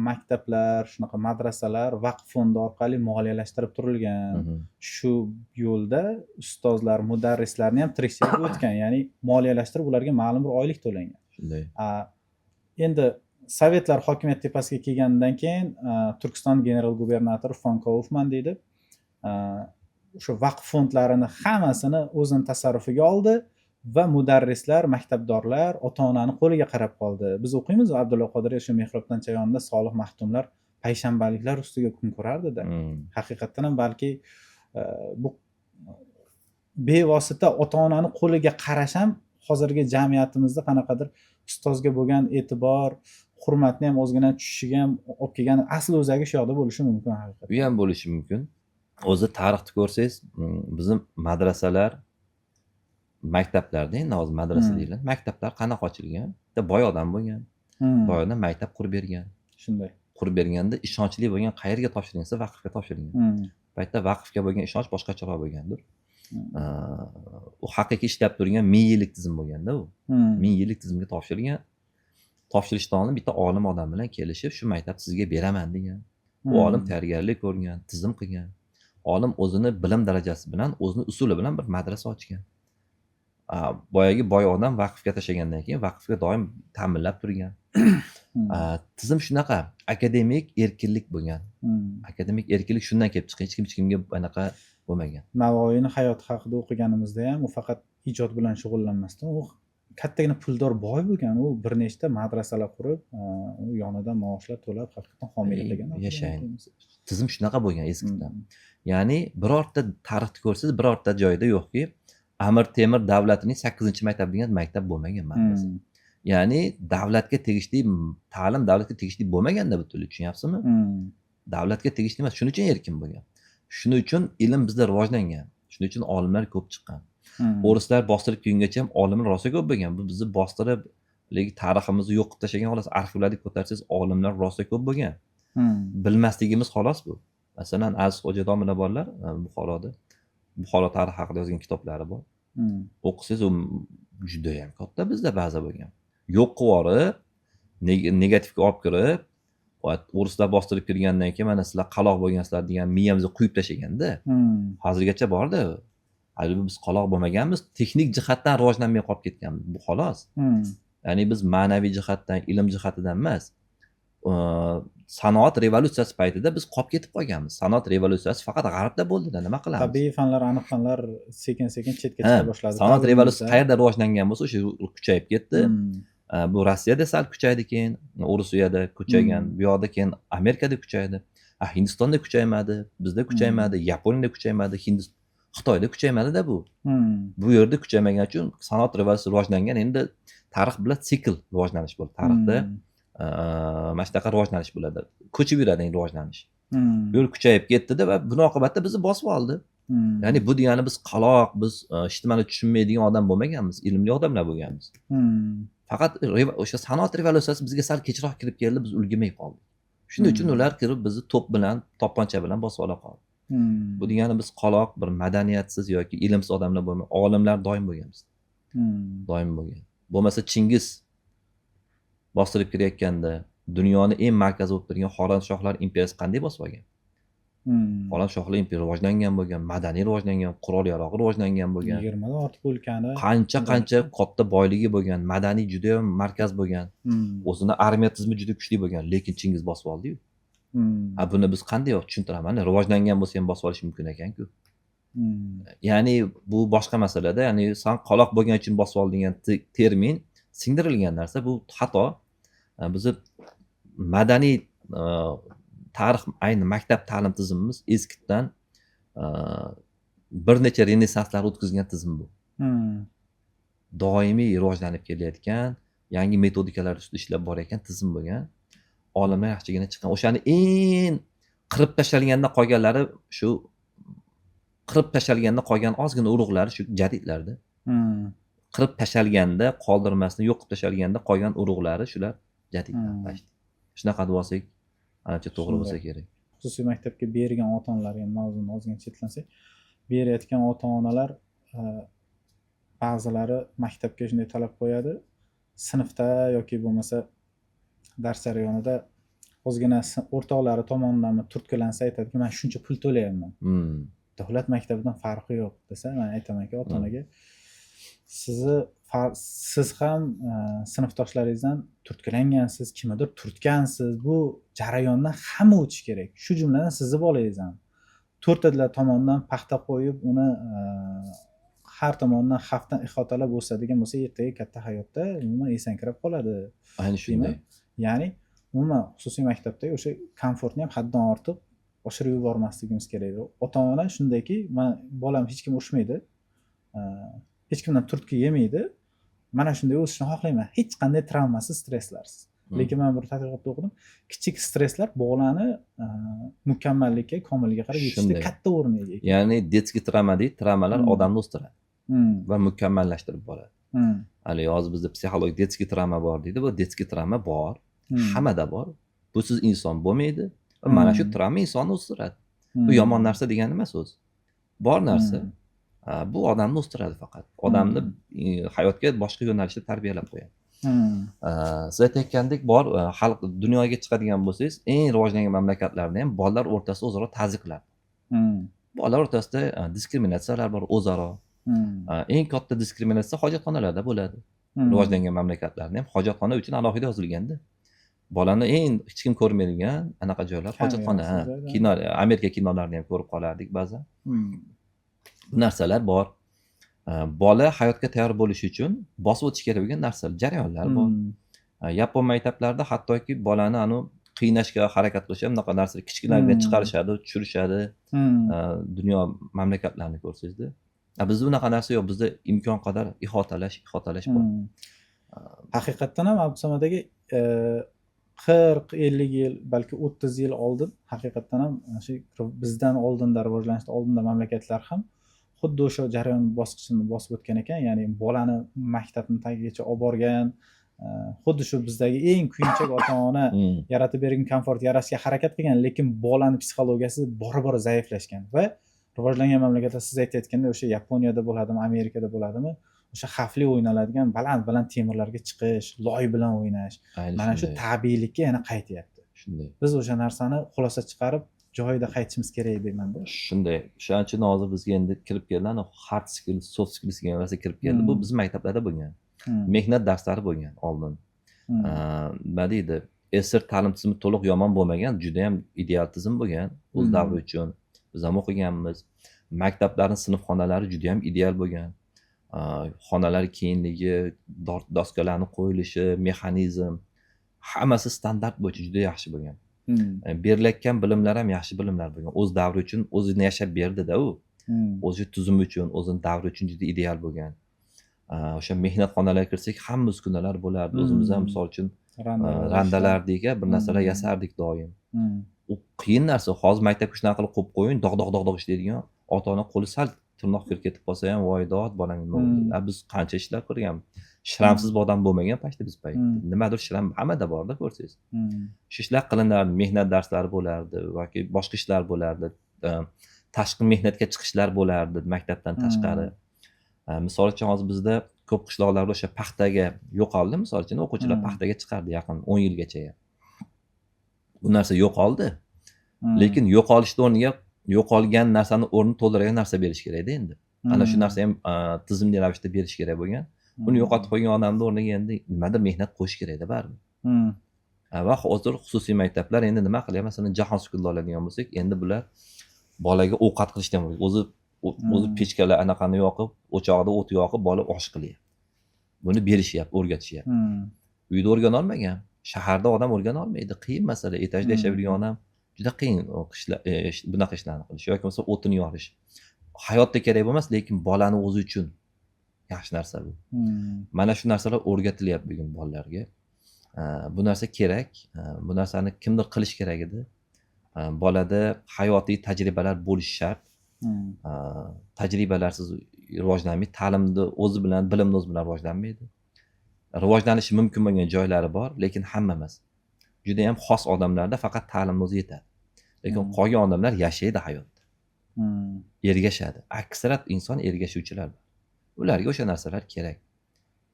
maktablar, shunaqa madrasalar vaqf fondi orqali moliyalashtirib turilgan. Shu yo'lda ustozlar, mudarrislarni ham tirikchilik o'tgan, ya'ni moliyalashtirib ularga ma'lum bir oylik to'langan. Shunday. Endi sovetlar hokimiyat tepasiga kelgandan keyin Turkiston general gubernatori fon Kaufman deydi, o'sha vaqf fondlarini hammasini o'zini tasarrufiga oldi va mudarrislar, maktabdorlar ota onani qo'liga qarab qoldi. Biz o'qiymiz, Abdulla Qodiriy o'sha Mehrobdan Chayonda solih maxtumlar payshanbaliklar ustiga kun ko'rardida. Haqiqatdan ham balki bu bevosita ota onani qo'liga qarash ham hozirgi jamiyatimizda qanaqadir ustozga bo'lgan e'tibor, hurmatni ham ozgina tushishiga ham olib kelgan, asl o'zagi shu yoqda bo'lishi mumkin haqiqatdan. U ham bo'lishi mumkin. O'zi tarixni ko'rsangiz, bizni madrasalar, maktablarda, endi hozir madrasa deyiladi, maktablar qanaqa ochilgan? Bitta boy odam bo'lgan. Boy odam maktab qurib bergan. Shunday. Qurib berganda ishonchli bo'lgan, qayerga topshirgan desa, vaqfga topshirgan. Paytda vaqfga bo'lgan ishonch boshqacharoq bo'lgandir. U haqiqiy ishlab turgan 1000 yillik tizim bo'lganda u. 1000 yillik tizimga topshirgan. Topshirishdan oldin bitta olim odam bilan kelishib, shu maktabni sizga beraman degan. U olim tayyorgarlik ko'rgan, tizim qilgan. Olim o'zini bilim darajasi bilan, o'zini usuli bilan bir madrasa ochgan. Boyagi boy odam vaqfga tashlagandan keyin vaqfga doim ta'minlab turgan. Tizim shunaqa akademik erkinlik bo'lgan. Akademik erkinlik shundan kelib chiqqan, hech kim hech kimga anaqa bo'lmagan. Navoiyni hayoti haqida o'qiganimizda ham u faqat ijod bilan shug'ullanmasdan, u kattagina puldor boy bo'lgan. U bir nechta madrasalar qurib, u yonidan maoshlar to'lab, haqiqatdan homiylik qilgan. Yashang, tizim shunaqa bo'lgan eskidan. Ya'ni birorta tarixni ko'rsangiz, birorta joyda yo'qki, Amir Temur davlatining sakkizinchi maktab degan maktab bo'lmagan, madrasa. Ya'ni davlatga tegishli ta'lim davlatga tegishli bo'lmaganda butunlay, tushunyapsizmi? Davlatga tegishli emas, shuning uchun erkin bo'lgan, shuning uchun ilm bizda rivojlangan, shuning uchun olimlar ko'p chiqqan. O'rislar bostirib kelgungacha ham olimlar rosa ko'p bo'lgan. Bu bizni bostirib, haligi tariximizni yo'q qilib tashlagan xolos. Arxivlarni ko'tarsangiz, olimlar rosa ko'p bo'lgan. Bilmasligimiz xolos bu. Masalan, Aziz Xo'ja domla borlar, Buxoroda, Buxoro tarixi haqida yozgan kitoblari bor. O'qisangiz, u judayam katta bizda baza bo'lgan. Yo'q qilib yuborib, negativga olib kirib, va o'rislar bostirib kirgandan keyin mana sizlar qaloq bo'lgansizlar degan miyamizga quyib tashlaganda. Hozirgacha borda. Hali biz qaloq bo'lmaganmiz, texnik jihatdan rivojlanmay qolib ketganmiz, bu xolos. Ya'ni biz ma'naviy jihatdan, ilm jihatidan emas. Sanoat revolyutsiyasi paytida biz qolib ketib qolganmiz. Sanoat revolyutsiyasi faqat g'arbda bo'ldida, nima qilamiz? Tabiiy fanlar, aniq fanlar sekin sekin chetga Ha, chiqa boshladi. Sanoat Ta'limimizda. revolyutsiyasi qayerda rivojlangan bo'lsa, o'sha kuchayib ketdi. Bu Rossiyada sal kuchaydi, keyin O'rusiyada kuchaygan. Bu yoqda keyin Amerikada kuchaydi. A Hindistonda kuchaymadi, bizda kuchaymadi, Yaponiyada kuchaymadi, Xitoyda kuchaymadida bu. Bu yerda kuchaymagani uchun sanoat revolyutsiyasi rivojlangan. Endi tarix bilan sikl rivojlanish bo'ldi tarixda. Mana shunaqa rivojlanish bo'ladi, ko'chib yuradi endi rivojlanish. Bu yo'l kuchayib ketdida va buni oqibatida bizni bosib oldi. Ya'ni bu degani biz qaloq, biz hech nimani tushunmaydigan odam bo'lmaganmiz, ilmli odamlar bo'lganmiz. Faqat o'sha sanoat revolyutsiyasi bizga sal kechroq kirib keldi, biz ulgurmay qoldik. Shuning uchun ular kirib bizni to'p bilan, to'pponcha bilan bosib ola qoldi. Bu degani biz qoloq, bir madaniyatsiz yoki ilmsiz odamlar bo'lmagan, olimlar doim bo'lgan bizda. Doim bo'lgan. Bo'lmasa Chingiz bostirib kirayotganda dunyoni eng markazi bo'lib turgan Xorazmshohlar imperiyasi qanday bosib olgan? Xorazmshohlar imperiyasi rivojlangan bo'lgan, madaniy rivojlangan, qurol yarog'i rivojlangan bo'lgan. 20 dan ortiq o'lkani Qancha katta boyligi bo'lgan, madaniy juda ham markaz bo'lgan. O'zini armiya tizimi juda kuchli bo'lgan, lekin Chingiz bosib oldi-yu. A buni biz qanday tushuntiraman? Rivojlangan bo'lsa ham bosib olish mumkin ekan-ku. Ya'ni bu boshqa masalada, ya'ni san qoloq bo'lgan uchun bosib ol degan termin singdirilgan narsa, bu xato. Bizni madaniy tarix, ayni maktab ta'lim tizimimiz eskidan bir necha renessanslar o'tkazgan tizim bu. Doimiy rivojlanib kelayotgan, yangi metodikalar ustida ishlab borayotgan tizim bo'lgan. Olimlar yaxshigina chiqqan. O'shani eng qirib tashalganda qolganlari, shu qirib tashalganda qolgan ozgina urug'lari shu jadidlarda. Qirib tashalganda, qoldirmasdan yo'q qilib tashalganda qolgan urug'lari shular jadidlar. Shunaqa deb olsak, ancha to'g'ri bo'lsa kerak. Xususiy maktabga bergan ota-onalar, endi mavzuni ozgina chetlansak, berayotgan ota-onalar ba'zilari maktabga shunday talab qo'yadi, sinfda yoki bo'lmasa dars jarayonida ozgina o'rtoqlari tomonidan turtkilansa aytadiki, man shuncha pul to'layapman. Davlat maktabidan farqi yo'q desa, man aytamanki ota-onaga, siz ham sinfdoshlaringizdan turtkilangansiz, kimnidir turtgansiz, bu jarayondan hamma o'tishi kerak. Shu jumladan sizni bolangiz ham. To'rttalar tomonidan paxta qo'yib, uni har tomondan xavfdan ihotalab o'sadigan bo'lsa, ertaga katta hayotda umuman esankirab qoladi. Ayni shunday. Ya'ni umuman xususiy maktabda o'sha komfortni ham haddan ortiq oshirib yubormasligimiz kerak. Ota-ona shundayki, man bolam hech kim urishmaydi, hech kimdan turtki yemaydi, mana shunday o'sishni xohlayman, hech qanday travmasiz, stresslarsiz. Lekin men bir tadqiqotda o'qidim, kichik stresslar bolani mukammallikka, komillikka qarab yetishda katta o'rin ega. Ya'ni детский travma deydi, travmalar odamni o'stiradi va mukammallashtirib boradi. Hali hozir bizda psixologik детский travma bor deydi, bu детский travma bor, hammada bor. Busiz inson bo'lmaydi va mana shu travma insonni o'stiradi. Bu yomon narsa degani emas o'zi. Bor narsa. Bu odamni o'stiradi faqat. Odamni hayotga boshqa yo'nalishda tarbiyalab qo'yadi. Siz aytayotgandek bor, xalq dunyoga chiqadigan bo'lsangiz, eng rivojlangan mamlakatlarda ham bolalar o'rtasida o'zaro tazyiqlar. Bolalar o'rtasida diskriminatsiyalar bor o'zaro. Eng katta diskriminatsiya hojatxonalarda bo'ladi. Rivojlangan mamlakatlarda ham hojatxona uchun alohida yozilganda. Bolani eng hech kim ko'rmaydigan anaqa joylar hojatxona. Kino, Amerika kinolarini ham ko'rib qolardik ba'zan. Bu narsalar bor. Bola hayotga tayyor bo'lishi uchun bosib o'tish kerak bo'lgan narsalar, jarayonlar bor. Yapon maktablarida hattoki bolani anu qiynashga harakat qilishadi, bunaqa narsalar kichkinalikdan chiqarishadi, tushirishadi. Dunyo mamlakatlarini ko'rsangizda. Bizda unaqa narsa yo'q. Bizda imkon qadar ihotalash bor. Haqiqatdan ham Abdusamad aka 40-50 yil, balki 30 yil oldin haqiqatdan ham shu bizdan oldinda rivojlanishda oldinda mamlakatlar ham xuddi o'sha jarayon bosqichini bosib o'tgan ekan. Ya'ni bolani maktabni tagigacha olib borgan, xuddi shu bizdagi eng kuyunchak ota-ona yaratib bergan komfort yarashga harakat qilgan, lekin bolani psixologiyasi bora-bora zaiflashgan va rivojlangan mamlakatlar siz aytayotganda o'sha Yaponiyada bo'ladimi, Amerikada bo'ladimi, o'sha xavfli o'ynaladigan baland-baland temirlarga chiqish, loy bilan o'ynash, mana shu tabiiylikka yana qaytyapti. Shunday. Biz o'sha narsani xulosa chiqarib joyida qaytishimiz kerak deymanda. Shunday. O'shaning uchun hozir bizga endi kirib keldi, ana hard skill, soft skills degan narsa kirib keldi. Bu bizning maktablarda bo'lgan. Mehnat darslari bo'lgan oldin. Nima deydi? SSR ta'lim tizimi to'liq yomon bo'lmagan, juda ham ideal tizim bo'lgan o'z davri uchun. Biz ham o'qiganmiz. Maktablarning sinfxonalari juda ham ideal bo'lgan. Xonalar kengligi, doskalarning qo'yilishi, mexanizm hammasi standart bo'yicha juda yaxshi bo'lgan. Berilayotgan bilimlar ham yaxshi bilimlar bo'lgan. O'z davri uchun o'zini yashab berdi-da u. O'zi tuzumi uchun, o'zini davri uchun juda ideal bo'lgan. O'sha mehnat xonalariga kirsak, hamma uskunalar bo'lardi. O'zimiz ham misol uchun randalardik, bir narsalar yasardik doim. U qiyin narsa. Hozir maktabga shunaqa qilib qo'yib qo'ying, dog' dog' dog' dog' ishlaydigan ota-ona qo'li sal tirnoq kirib ketib qolsa ham voy dod bolam nima bo'ldi. Biz qancha ishlar ko'rganmiz. Shramsiz odam bo'lmagan paytda biz paytda. Nimadir shram hammada borda ko'rsangiz. Shu ishlar qilinardi, mehnat darslari bo'lardi yoki boshqa ishlar bo'lardi. Tashqi mehnatga chiqishlar bo'lardi maktabdan tashqari. Misol uchun, hozir bizda ko'p qishloqlarda o'sha paxtaga yo'qoldi. Misol uchun, o'quvchilar paxtaga chiqardi yaqin 10 yilgacha ham. Bu narsa yo'qoldi. Lekin yo'qolishni o'rniga, yo'qolgan narsani o'rnini to'ldiradigan narsa berish kerakda endi. Ana shu narsa ham tizimli ravishda berish kerak bo'lgan. Buni yo'qotib qo'ygan odamni o'rniga endi nimadir mehnat qo'yish kerakda baribir. Va hozir xususiy maktablar endi nima qilyapti? Masalan, Jahon Schoolni oladigan bo'lsak, endi bular bolaga ovqat qilishdan o'zi pechkalar anaqani yoqib, o'choqda o't yoqib, bola osh qilyapti. Buni berishyapti, o'rgatishyapti. Uyda o'rgana olmagan, shaharda odam o'rgana olmaydi. Qiyin masala. Etajda yashab yurgan odam juda qiyin bunaqa ishlarni qilish yoki bo'lmasa o'tin yorish. Hayotda kerak bo'lmas, lekin bolani o'zi uchun yaxshi narsa bu. Mana shu narsalar o'rgatilyapti bugun bolalarga. Bu narsa kerak. Bu narsani kimdir qilish kerak edi. Bolada hayotiy tajribalar bo'lishi shart. Tajribalarsiz rivojlanmaydi. Ta'limni o'zi bilan, bilimni o'zi bilan rivojlanmaydi. Rivojlanishi mumkin bo'lgan joylari bor, lekin hamma emas. Juda ham xos odamlarda faqat ta'limni o'zi yetadi. Lekin qolgan odamlar yashaydi hayotda. Ergashadi. Aksariyat inson ergashuvchilar. Ularga o'sha narsalar kerak.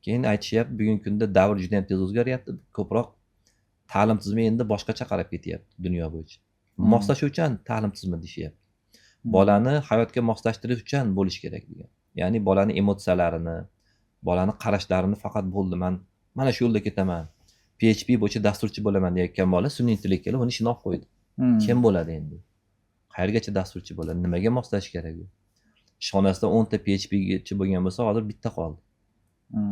Keyin aytishyapti, bugungi kunda davr juda ham tez o'zgaryapti. Ko'proq ta'lim tizimi endi boshqacha qarab ketyapti dunyo bo'yicha. Moslashuvchan ta'lim tizimi deyishyapti. Bolani hayotga moslashtiruvchan bo'lish kerak degan. Ya'ni bolani emotsiyalarini, bolani qarashlarini faqat bo'ldi, man mana shu yo'lda ketaman, PHP bo'yicha dasturchi bo'laman deyotgan bola sun'iy intellekt kelib uni ishini olib qo'ydi. Kim bo'ladi endi? Qayergacha dasturchi bo'ladi? Nimaga moslashish kerak u? Ishxonasida 10 ta PHPchi bo'lgan bo'lsa, hozir bitta qoldi.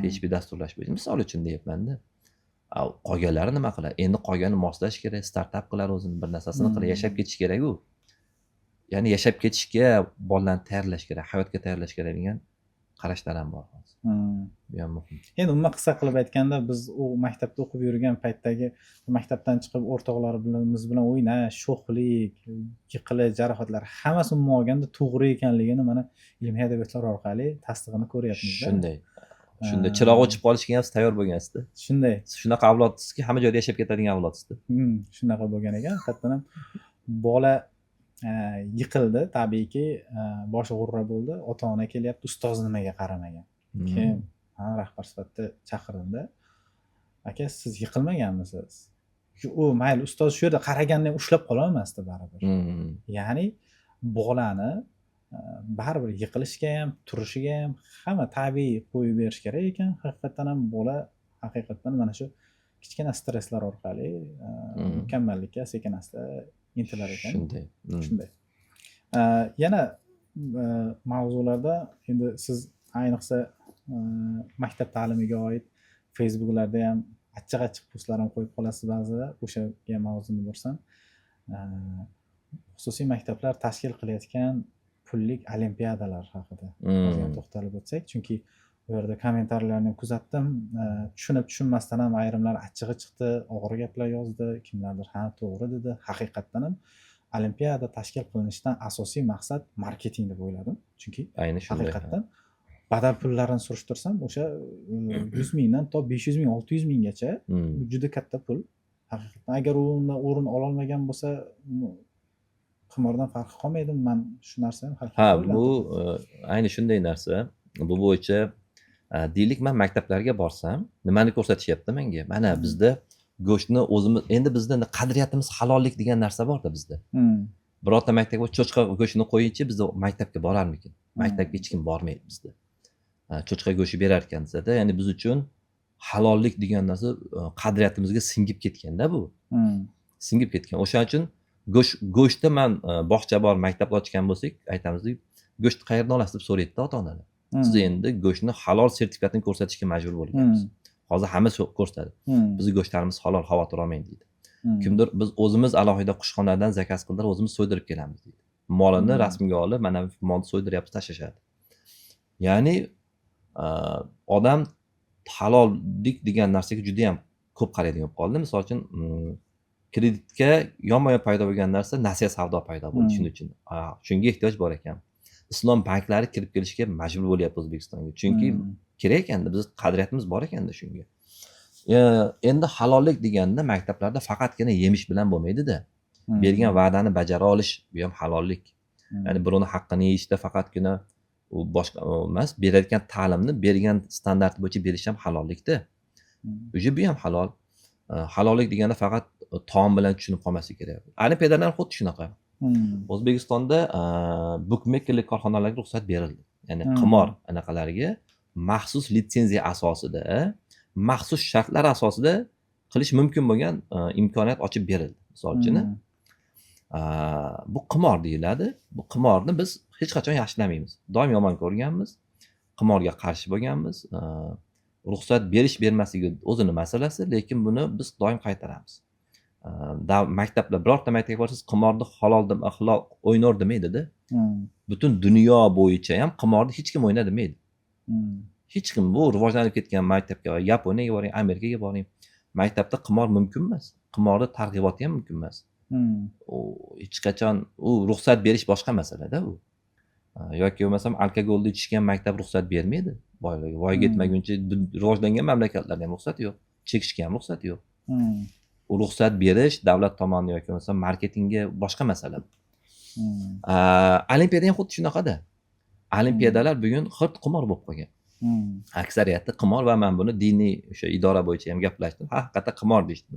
PHP dasturlash bo'yicha misol uchun deyapman-da. Qolganlari nima qiladi? Endi qolganini moslash kerak, startap qiladi o'zini, bir narsasini qiladi, yashab ketish kerak u. Ya'ni yashab ketishga bolalarni tayyorlash kerak, hayotga tayyorlash kerak degan qarashlar ham bor hozir. Bu ham muhim. Endi umuman qisqa qilib aytganda, biz u maktabda o'qib yurgan paytdagi maktabdan chiqib o'rtoqlarimiz bilan o'ynash, sho'xlik, yiqilish, jarohatlar hammasi umuman olganda to'g'ri ekanligini mana ilmiy adabiyotlar orqali tasdig'ini ko'ryapmiz. Shunday. Shunday chiroq o'chib qolishiga ham siz tayyor bo'lgansizda. Shunday. Siz shunaqa avlodsizki, hamma joyda yashab ketadigan avlodsizda. Shunaqa bo'lgan ekan. Haqiqatdan ham bola yiqildi, tabiiyki, boshi g'urra bo'ldi. Ota-ona kelyapti, ustoz nimaga qaramagan? Keyin rahbar sifatida chaqirdimda. Aka, siz yiqilmaganmisiz? U mayli, ustoz shu yerda qaraganda ham ushlab qola olmasdi baribir. Ya'ni bolani baribir yiqilishga ham, turishiga ham hamma tabiiy qo'yib berish kerak ekan. Haqiqatdan ham bola haqiqatdan mana shu kichkina stresslar orqali mukammallikka sekin asta intilar ekan. Shunday. Shunday. Yana mavzularda endi siz ayniqsa maktab ta'limiga oid Facebooklarda ham achchiq-achchiq postlar ham qo'yib qolasiz ba'zida. O'shaga mavzuni borsam, xususiy maktablar tashkil qilayotgan pullik olimpiadalar haqida ozgina to'xtalib o'tsak, chunki u yerda kommentariylarni ham kuzatdim. Tushunib tushunmasdan ham ayrimlar achchig'i chiqdi, og'ir gaplar yozdi, kimlardir ha to'g'ri dedi. Haqiqatdan ham olimpiada tashkil qilinishidan asosiy maqsad marketing deb o'yladim. Chunki ayni shunday. Haqiqatdan badal pullarini surishtirsam, o'sha 100 mingdan to 500 ming, 600 minggacha bu juda katta pul. Haqiqatdan agar u undan o'rin ololmagan bo'lsa, qimordan farqi qolmaydi. Man shu narsani Ha, bu ayni shunday narsa. Bu bo'yicha deylik, man maktablarga borsam, nimani ko'rsatishyapti menga? Mana bizda go'shtni o'zimiz, endi bizda qadriyatimiz halollik degan narsa borda bizda. Birorta maktabga cho'chqa go'shtini qo'yingchi, bizda maktabga borarmikin? Maktabga hech kim bormaydi bizda. Cho'chqa go'shti berar ekan desada, ya'ni biz uchun halollik degan narsa qadriyatimizga singib ketganda bu. Singib ketgan. O'shaning uchun go'shtda man bog'cha bor, maktabda ochgan bo'lsak, aytamiz, go'shtni qayerdan olasiz deb so'raydi ota-onalar. Siz endi go'shtni halol sertifikatini ko'rsatishga majbur bo'lganmiz. Hozir hamma ko'rsatadi. Bizni go'shtlarimiz halol, xavotir olmang deydi. Kimdir biz o'zimiz alohida qushxonadan zakaz qildirib, o'zimiz so'ydirib kelamiz deydi. Molini rasmga olib, mana molni so'ydiryapmiz, tashlashadi. Ya'ni odam halollik degan narsaga juda ham ko'p qaraydigan bo'lib qoldi. Misol uchun, kreditga yonma-yon paydo bo'lgan narsa nasiya savdo paydo bo'ldi shuning uchun. Shunga ehtiyoj bor ekan. Islom banklari kirib kelishga majbur bo'lyapti O'zbekistonga. Chunki kerak ekanda, biz qadriyatimiz bor ekanda shunga. Endi halollik deganda maktablarda faqatgina yemish bilan bo'lmaydi-da. Bergan va'dani bajara olish, bu ham halollik. Ya'ni birovni haqqini yeyishda faqatgina u boshqa emas, berayotgan ta'limni bergan standarti bo'yicha berish ham halollikda. Уже bu ham halol. Halollik deganda faqat taom bilan tushunib qolmaslik kerak. Olimpiadalar ham xuddi shunaqa. O'zbekistonda bukmekerlik korxonalariga ruxsat berildi. Ya'ni qimor anaqalariga maxsus litsenziya asosida, maxsus shartlar asosida qilish mumkin bo'lgan imkoniyat ochib berildi. Misol uchun, bu qimor deyiladi. Bu qimorni biz hech qachon yaxshilamaymiz. Doim yomon ko'rganmiz. Qimorga qarshi bo'lganmiz. Ruxsat berish bermasligi o'zini masalasi, lekin buni biz doim qaytaramiz. Maktablar, birorta maktabga borsangiz qimorni halol deb, halol o'ynar demaydi-da. Butun dunyo bo'yicha ham qimorni hech kim o'yna demaydi. Hech kim. Bu rivojlanib ketgan maktabga, Yaponiyaga boring, Amerikaga boring. Maktabda qimor mumkin emas. Qimorni targ'iboti ham mumkin emas. U hech qachon, u ruxsat berish boshqa masalada u. Yoki bo'lmasam alkogolni ichishga ham maktab ruxsat bermaydi. Boylarga voyaga yetmaguncha rivojlangan mamlakatlarda ham ruxsat yo'q. Chekishga ham ruxsat yo'q. U ruxsat berish davlat tomonidan yoki bo'lmasam marketingga boshqa masala. Olimpiada ham xuddi shunaqada. Olimpiadalar bugun xirt qimor bo'lib qolgan. Aksariyati qimor va men buni diniy o'sha idora bo'yicha ham gaplashdim. Haqiqatda qimor deyishdi.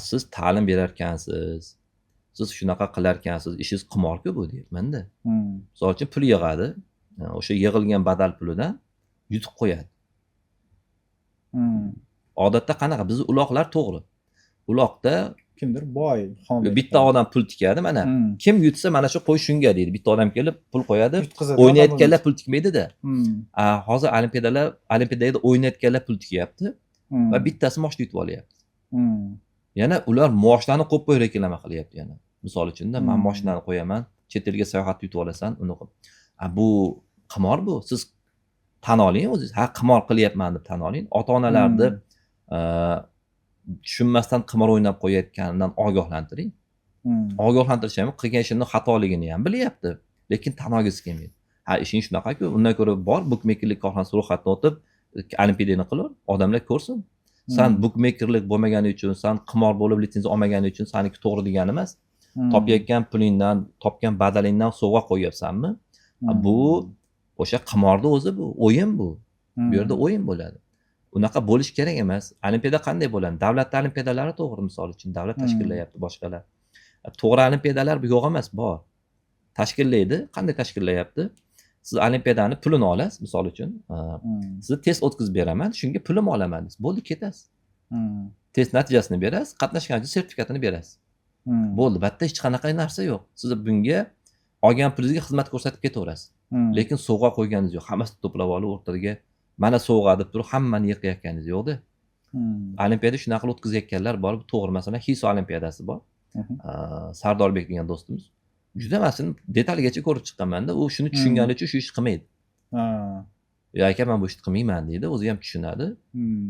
Siz ta'lim berarkansiz, siz shunaqa qilarkansiz, ishingiz qimor-ku bu deyapman-da. Misol uchun pul yig'adi, o'sha yig'ilgan badal pulidan yutib qo'yadi. Odatda qanaqa? Bizni uloqlar to'g'ri. Uloqda kimdir boy, xom bitta odam pul tikadi mana. Kim yutsa mana shu qo'y shunga deydi. Bitta odam kelib pul qo'yadi. O'ynayotganlar pul tikmaydi-da. Hozir olimpiadada o'ynayotganlar pul tikyapti va bittasi moshni yutib olyapti. Yana ular moshlarni qo'yib qo'yib reklama qilyapti yana. Misol uchun-da, men moshinani qo'yaman, chet elga sayohatga yutib olasan, uni qo'y. Bu qimor bu. Siz tan oling o'zingiz. Ha, qimor qilyapman deb tan oling. Ota-onalarni tushunmasdan qimor o'ynab qo'yayotganidan ogohlantiring. Ogohlantirish ham qilgan ishini xatoligini ham bilyapti, lekin tan olgisi kelmaydi. Ha, ishing shunaqa-ku, undan ko'ra bor bukmekerlik korxonasi ro'yxatdan o'tib, olimpiadani qilur, odamlar ko'rsin. San bukmekerlik bo'lmagani uchun, san qimor bo'lib litsenziya olmagani uchun saniki to'g'ri degani emas. Topayotgan pulingdan, topgan badalingdan sovg'a qo'yyapsanmi? Bu o'sha qimorni o'zi bu, o'yin bu. Bu yerda o'yin bo'ladi. Unaqa bo'lish kerak emas. Olimpiada qanday bo'ladi? Davlat olimpiadalari to'g'ri, misol uchun davlat tashkillayapti, boshqalar. To'g'ri olimpiadalar bu yo'q emas, bor. Tashkillaydi. Qanday tashkillayapti? Siz olimpiadani pulini olasiz, misol uchun, sizni test o'tkazib beraman, shunga pulim olaman deysiz. Bo'ldi, ketasiz. Test natijasini berasiz, qatnashgan uchun sertifikatini berasiz. Bo'ldi, bu yerda hech qanaqa narsa yo'q. Siz bunga olgan pulingizga xizmat ko'rsatib ketaverasiz. Lekin sovg'a qo'yganingiz yo'q. Hammasini to'plab olib o'rtaga mana sovg'a deb turib hammani yig'ayotganingiz yo'qda. Olimpiada shunaqa qilib o'tkazayotganlar bor, bu to'g'ri. Masalan, Hiso olimpiadasi bor. Sardorbek degan do'stimiz juda masalan detaligacha ko'rib chiqqanmanda, u shuni tushungani uchun shu ishni qilmaydi. Yo aka, men bu ishni qilmayman deydi, o'zi ham tushunadi.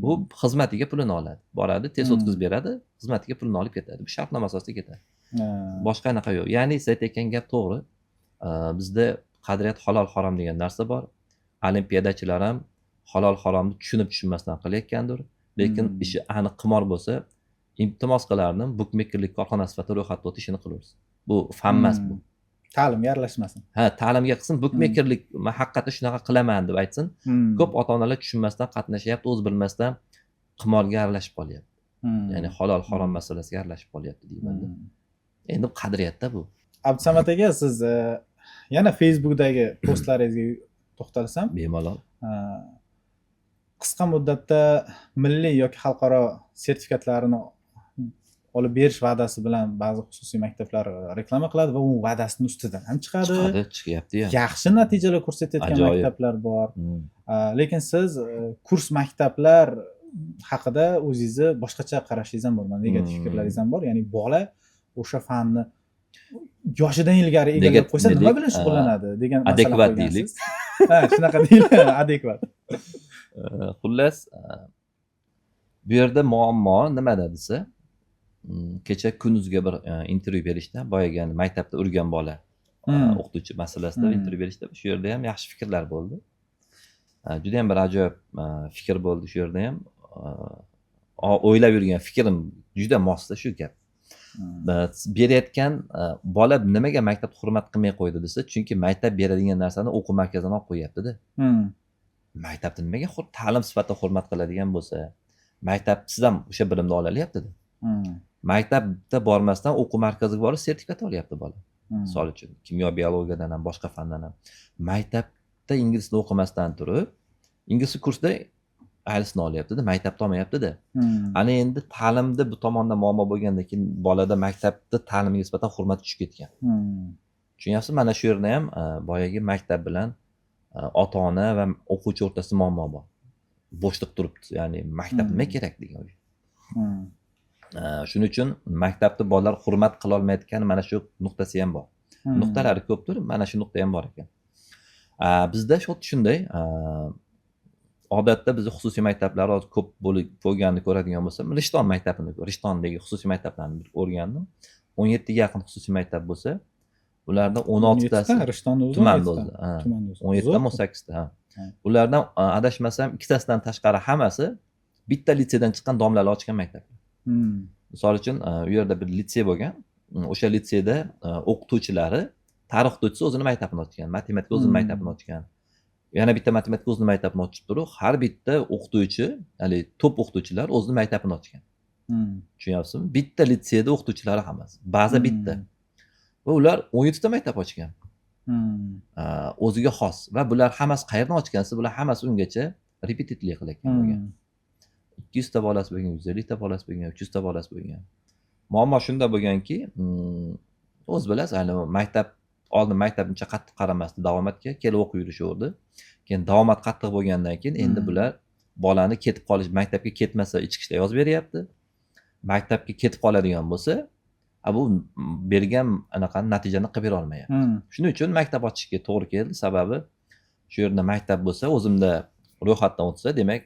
Bu xizmatiga pulini oladi. Boradi, test o'tkazib beradi, xizmatiga pulini olib ketadi. Bu shartnoma asosida ketadi. Boshqa anaqa yo'q. Ya'ni siz aytayotgan gap to'g'ri. Bizda qadriyat halol harom degan narsa bor. Olimpiadachilar ham halol haromni tushunib tushunmasdan qilayotgandir. Lekin ishi aniq qimor bo'lsa, iltimos qilardim, bukmekerlik korxonasi sifatida ro'yxatdan o'tishini qilaversin. Bu fan emas bu. Ta'limga aralashmasin. Ha, ta'limga qilsin, bukmekerlik men haqiqatda shunaqa qilaman deb aytsin. Ko'p ota-onalar tushunmasdan qatnashyapti, o'zi bilmasdan qimorga aralashib qolyapti. Ya'ni halol harom masalasiga aralashib qolyapti deyman. Endi qadriyatda bu. Abdusamad aka, siz yana Facebookdagi postlaringizga to'xtalsam, bemalol. Qisqa muddatda milliy yoki xalqaro sertifikatlarini olib berish va'dasi bilan ba'zi xususiy maktablar reklama qiladi va u va'dasini ustidan ham chiqadi. Chiqyapti ya. Yaxshi natijalar ko'rsatayotgan maktablar bor. Lekin siz kurs maktablar haqida o'zingizni boshqacha qarashingiz ham bor, negativ fikrlaringiz ham bor. Ya'ni bola o'sha fanni yoshidan ilgari egallab qo'ysa nima bilan shug'ullanadi degan masala adekvat deylik. Ha, shunaqa deyiladi, adekvat. Xullas, bu yerda muammo nimada desa, kecha Kunduzga bir intervyu berishda, boyagi maktabda urgan bola o'qituvchi masalasida intervyu berishda, shu yerda ham yaxshi fikrlar bo'ldi. Juda ham bir ajoyib fikr bo'ldi shu yerda ham. O'ylab yurgan fikrim juda mosda shu gap. Berayotgan bola nimaga maktabni hurmat qilmay qo'ydi desa, chunki maktab beradigan narsani o'quv markazidan olib qo'yyaptida. Maktabni nimaga ta'lim sifatida hurmat qiladigan bo'lsa, maktab siz ham o'sha bilimni olalyaptida. Maktabda bormasdan o'quv markaziga borib sertifikat olyapti bola. Misol uchun, kimyo, biologiyadan ham, boshqa fandan ham. Maktabda ingliz tilini o'qimasdan turib, ingliz kursida IELTSni olyaptida, maktabda olmayaptida. Ana endi ta'limda bu tomonda muammo bo'lgandan keyin bolada maktabda ta'limga nisbatan hurmat tushib ketgan. Tushunyapsizmi? Mana shu yerda ham boyagi maktab bilan ota ona va o'quvchi o'rtasida muammo bor. Bo'shliq turibdi, ya'ni maktab nima kerak degan. Shuning uchun maktabda bolalar hurmat qilolmayotgan mana shu nuqtasi ham bor. Nuqtalari ko'pdir, mana shu nuqta ham bor ekan. Bizda shu shunday, odatda bizni xususiy maktablar hozir ko'p bo'lganini ko'radigan bo'lsam, Rishton maktabini, Rishtondagi xususiy maktablarni o'rgandim. 17 ga yaqin xususiy maktab bo'lsa, ulardan 16tasi Rishtonni o'zi tumanda o'zi, ha. Tumanda o'zi. 17tami, 18ta, ha. Ulardan adashmasam ikkitasidan tashqari hammasi bitta litseydan chiqqan domlalar ochgan maktab. Misol uchun, u yerda bir litsey bo'lgan. O'sha litseyda o'qituvchilari, tarix o'qituvchisi o'zini maktabini ochgan, matematika o'zini maktabini ochgan. Yana bitta matematika o'zini maktabini ochib turib, har bitta o'qituvchi, haligi top o'qituvchilar o'zini maktabini ochgan. Tushunyapsizmi? Bitta litseyda o'qituvchilari hammasi. Baza bitta. Va ular 17 ta maktab ochgan. O'ziga xos va bular hammasi qayerdan ochgan desa, bular hammasi ungacha repetitorlik qilayotgan bo'lgan. 200 ta bolasi bo'lgan, 150 ta bolasi bo'lgan, 300 ta bolasi bo'lgan. Muammo shunda bo'lganki, o'zi bilasiz, hali maktab oldin maktab uncha qattiq qaramasdi davomatga, kelib o'qib yurishaverdi. Keyin davomat qattiq bo'lgandan keyin endi bular bolani ketib qolish, maktabga ketmasa ichki ishlar yozib beryapti. Maktabga ketib qoladigan bo'lsa, bu bergan anaqa natijani qilib bera olmayapti. Shuning uchun maktab ochishga to'g'ri keldi. Sababi shu yerda maktab bo'lsa, o'zimda ro'yxatdan o'tsa, demak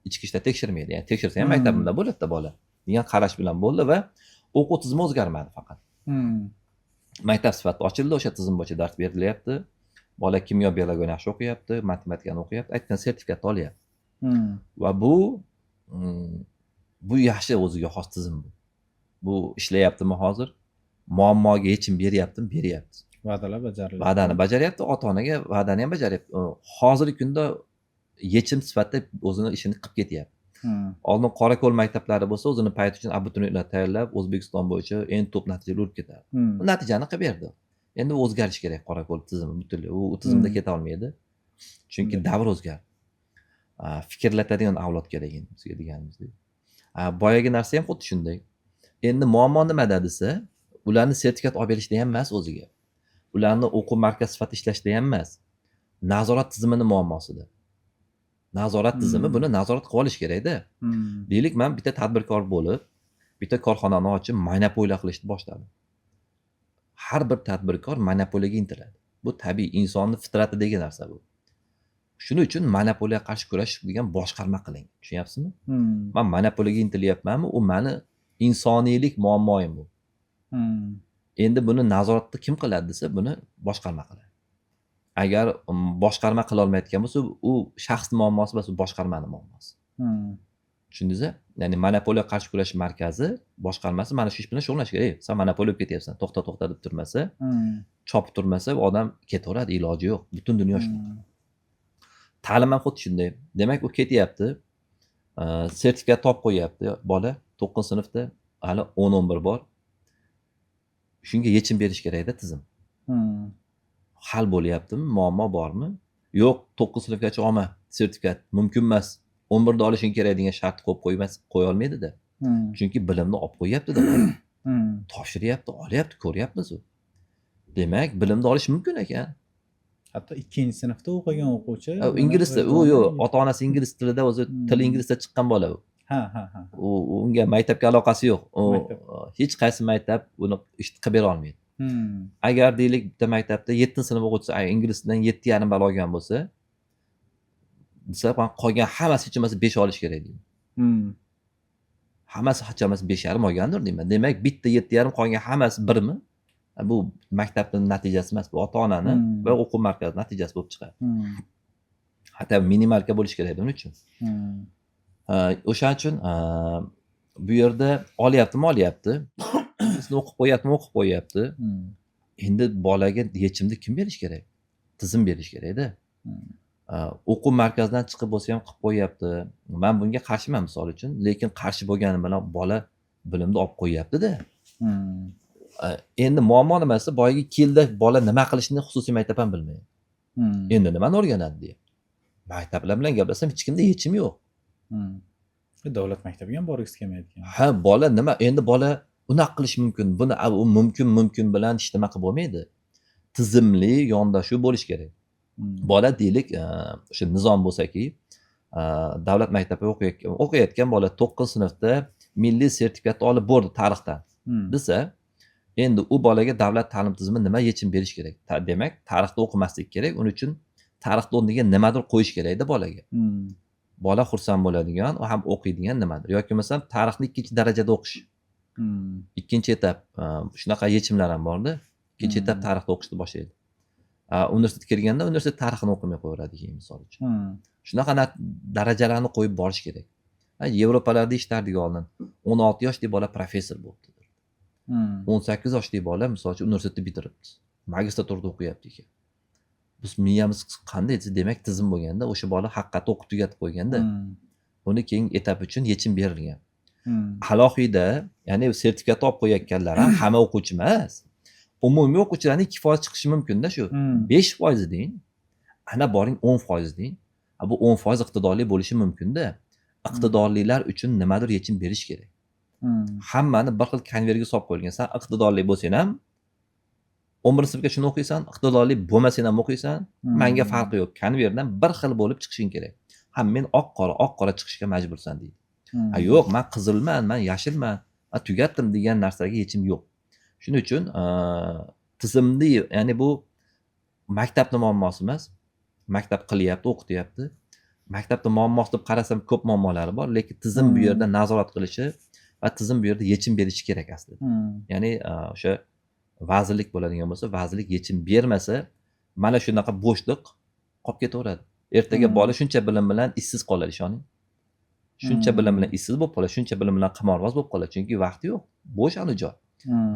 ichki ishlar tekshirmaydi. Ya'ni tekshirsa ham maktabimda bo'ladida bola degan qarash bilan bo'ldi va o'quv tizimi o'zgarmadi faqat. Maktab sifatida ochildi, o'sha tizim bo'yicha dars berilyapti. Bola kimyo, biologiyani yaxshi o'qiyapti, matematikani o'qiyapti, aytgan sertifikatni olyapti. Va bu yaxshi o'ziga xos tizim bu. Bu ishlayaptimi hozir? Muammoga yechim beryaptimi? Beryapti. Va'dalar bajarilyapti. Va'dani bajaryapti, ota-onaga va'dani ham bajaryapti. Hozirgi kunda yechim sifatida o'zini ishini qilib ketyapti. Oldin Qorako'l maktablari bo'lsa, o'zini payti uchun abituriyentlar tayyorlab, O'zbekiston bo'yicha eng top natijalar urib ketardi. Bu natijani qilib berdi. Endi o'zgarish kerak Qorako'l tizimi butunlay. U tizimda keta olmaydi. Chunki davr o'zgardi. Fikrlatadigan avlod kerak endi bizga deganimizdek. Boyagi narsa ham xuddi shunday. Endi muammo nimada desa, ularni sertifikat olib berishda ham emas o'ziga. Ularni o'quv markazi sifatida ishlashda ham emas. Nazorat tizimini muammosida. Nazorat tizimi buni nazorat qilib olish kerakda. Deylik, men bitta tadbirkor bo'lib, bitta korxonani ochib, monopoliya qilishni boshladim. Har bir tadbirkor monopoliyaga intiladi. Bu tabiiy, insonning fitratidagi narsa bu. Shuning uchun monopoliyaga qarshi kurashish degan boshqarma qiling. Tushunyapsizmi? Men monopoliyaga intilyapmanmi? U meni insoniylik muammoyim bu. Endi buni nazoratni kim qiladi desa, buni boshqarma qiladi. Agar boshqarma qila olmayotgan bo'lsa, u shaxs muammosi emas, u boshqarmani muammosi. Tushundingizmi? Ya'ni monopoliyaga qarshi kurashish markazi boshqarmasi mana shu ish bilan shug'ullanishi kerak. Ey, sen monopoliya bo'lib ketyapsan, to'xta, to'xta deb turmasa, chopib turmasa, u odam ketaveradi, iloji yo'q. Butun dunyo shunaqa. Ta'lim ham xuddi shunday. Demak, u ketyapti. Sertifikat topib qo'yyapti bola 9 sinfda, hali 10-11 bor. Shunga yechim berish kerakda tizim. Hal bo'lyaptimi? Muammo bormi? Yo'q, 9 sinfgacha olma sertifikat, mumkin emas. 11da olishing kerak degan shart qo'yib qo'ymas, qo'ya olmaydida. Chunki bilimni olib qo'yyapti-da. Topshiryapti, olyapti, ko'ryapmiz u. Demak, bilimni olish mumkin ekan. Hatto 2-sinfda o'qigan o'quvchi Ingliz tili, u yo'q, ota-onasi ingliz tilida o'zi tili inglizda chiqqan bola u. Ha, ha, ha. U unga maktabga aloqasi yo'q. U hech qaysi maktab buni ish qilib bera olmaydi. Agar deylik bitta maktabda 7-sinf o'quvchisi ingliz tilidan 7.5 ball olgan bo'lsa, desa, qolgan hammasi hech bo'lmasa 5 olish kerak deyman. Hammasi hech bo'lmasa 5.5 olgandir deyman. Demak, bitta 7.5 qolgan hammasi 1mi? Bu maktabning natijasi emas, bu ota-onani va o'quv markazi natijasi bo'lib chiqadi. Hatto minimalka bo'lish kerak buning uchun. O'shaning uchun bu yerda olyaptimi, olyapti. Majlisni o'qib qo'yyaptimi, o'qib qo'yyapti. Endi bolaga yechimni kim berish kerak? Tizim berish kerakda. O'quv markazidan chiqib bo'lsa ham qilib qo'yyapti. Man bunga qarshiman misol uchun, lekin qarshi bo'lganim bilan bola bilimni olib qo'yyapti-da. Endi muammo nimasi? Boyagi 2 yilda bola nima qilishini xususiy maktab ham bilmaydi. Endi nimani o'rganadi deyapti. Maktablar bilan gaplashsam, hech kimda yechim yo'q. Davlat maktabiga ham borgisi kelmaydi ekan. Ha, bola nima, endi bola unaqa qilish mumkin, buni u mumkin, mumkin bilan hech nima qilib bo'lmaydi. Tizimli yondashuv bo'lishi kerak. Bola deylik, o'sha nizom bo'lsaki, davlat maktabida o'qiyotgan bola 9 sinfda milliy sertifikatni olib bo'ldi tarixdan desa, endi u bolaga davlat ta'lim tizimi nima yechim berish kerak? Demak, tarixda o'qimaslik kerak, uning uchun tarixni o'rniga nimadir qo'yish kerakda bolaga. Bola xursand bo'ladigan, u ham o'qiydigan nimadir yoki bo'lmasam tarixni ikkinchi darajada o'qish. Ikkinchi etap, shunaqa yechimlar ham borda, ikkinchi etap tarixda o'qishni boshlaydi. Universitetga kelganda universitet tarixini o'qimay qo'yaveradi keyin, misol uchun. Shunaqa darajalarni qo'yib borish kerak. Ha, Yevropalarda eshitardik oldin, 16 yoshli bola professor bo'libdi, 18 yoshli bola, misol uchun, universitetni bitiribdi, magistraturada o'qiyapti ekan. Biz miyamiz qanday desa, demak, tizim bo'lganda, o'sha bola haqiqatda o'qib tugatib qo'yganda, uni keyingi etap uchun yechim berilgan. Alohida, ya'ni sertifikat olib qo'yayotganlar ham hamma o'quvchi emas, umumiy o'quvchilarni 2% chiqishi mumkinda shu. 5% deng, ana boring, 10% deng. Bu 10% iqtidorli bo'lishi mumkinda. Iqtidorlilar uchun nimadir yechim berish kerak. Hammani bir xil konverga solib qo'yilgan. San iqtidorli bo'lsang ham 11 sinfga shuni o'qiysan, iqtidorli bo'lmasang ham o'qiysan, manga farqi yo'q, konverdan bir xil bo'lib chiqishing kerak. Ha, men oq qora, oq qora chiqishga majbursan deydi. Ha, yo'q, man qizilman, man yashilman, man tugatdim degan narsaga yechim yo'q. Shuning uchun tizimli, ya'ni bu maktabni muammosi emas, maktab qilyapti, o'qityapti. Maktabni muammosi deb qarasam, ko'p muammolari bor, lekin tizim bu yerda nazorat qilishi va tizim bu yerda yechim berishi kerak aslida. Ya'ni o'sha vazirlik bo'ladigan bo'lsa, vazirlik yechim bermasa, mana shunaqa bo'shliq qolib ketaveradi. Ertaga bola shuncha bilim bilan ishsiz qoladi, ishoning. Shuncha bilim bilan ishsiz bo'lib qoladi, shuncha bilim bilan qimorboz bo'lib qoladi, chunki vaqti yo'q, bo'sh ani joy.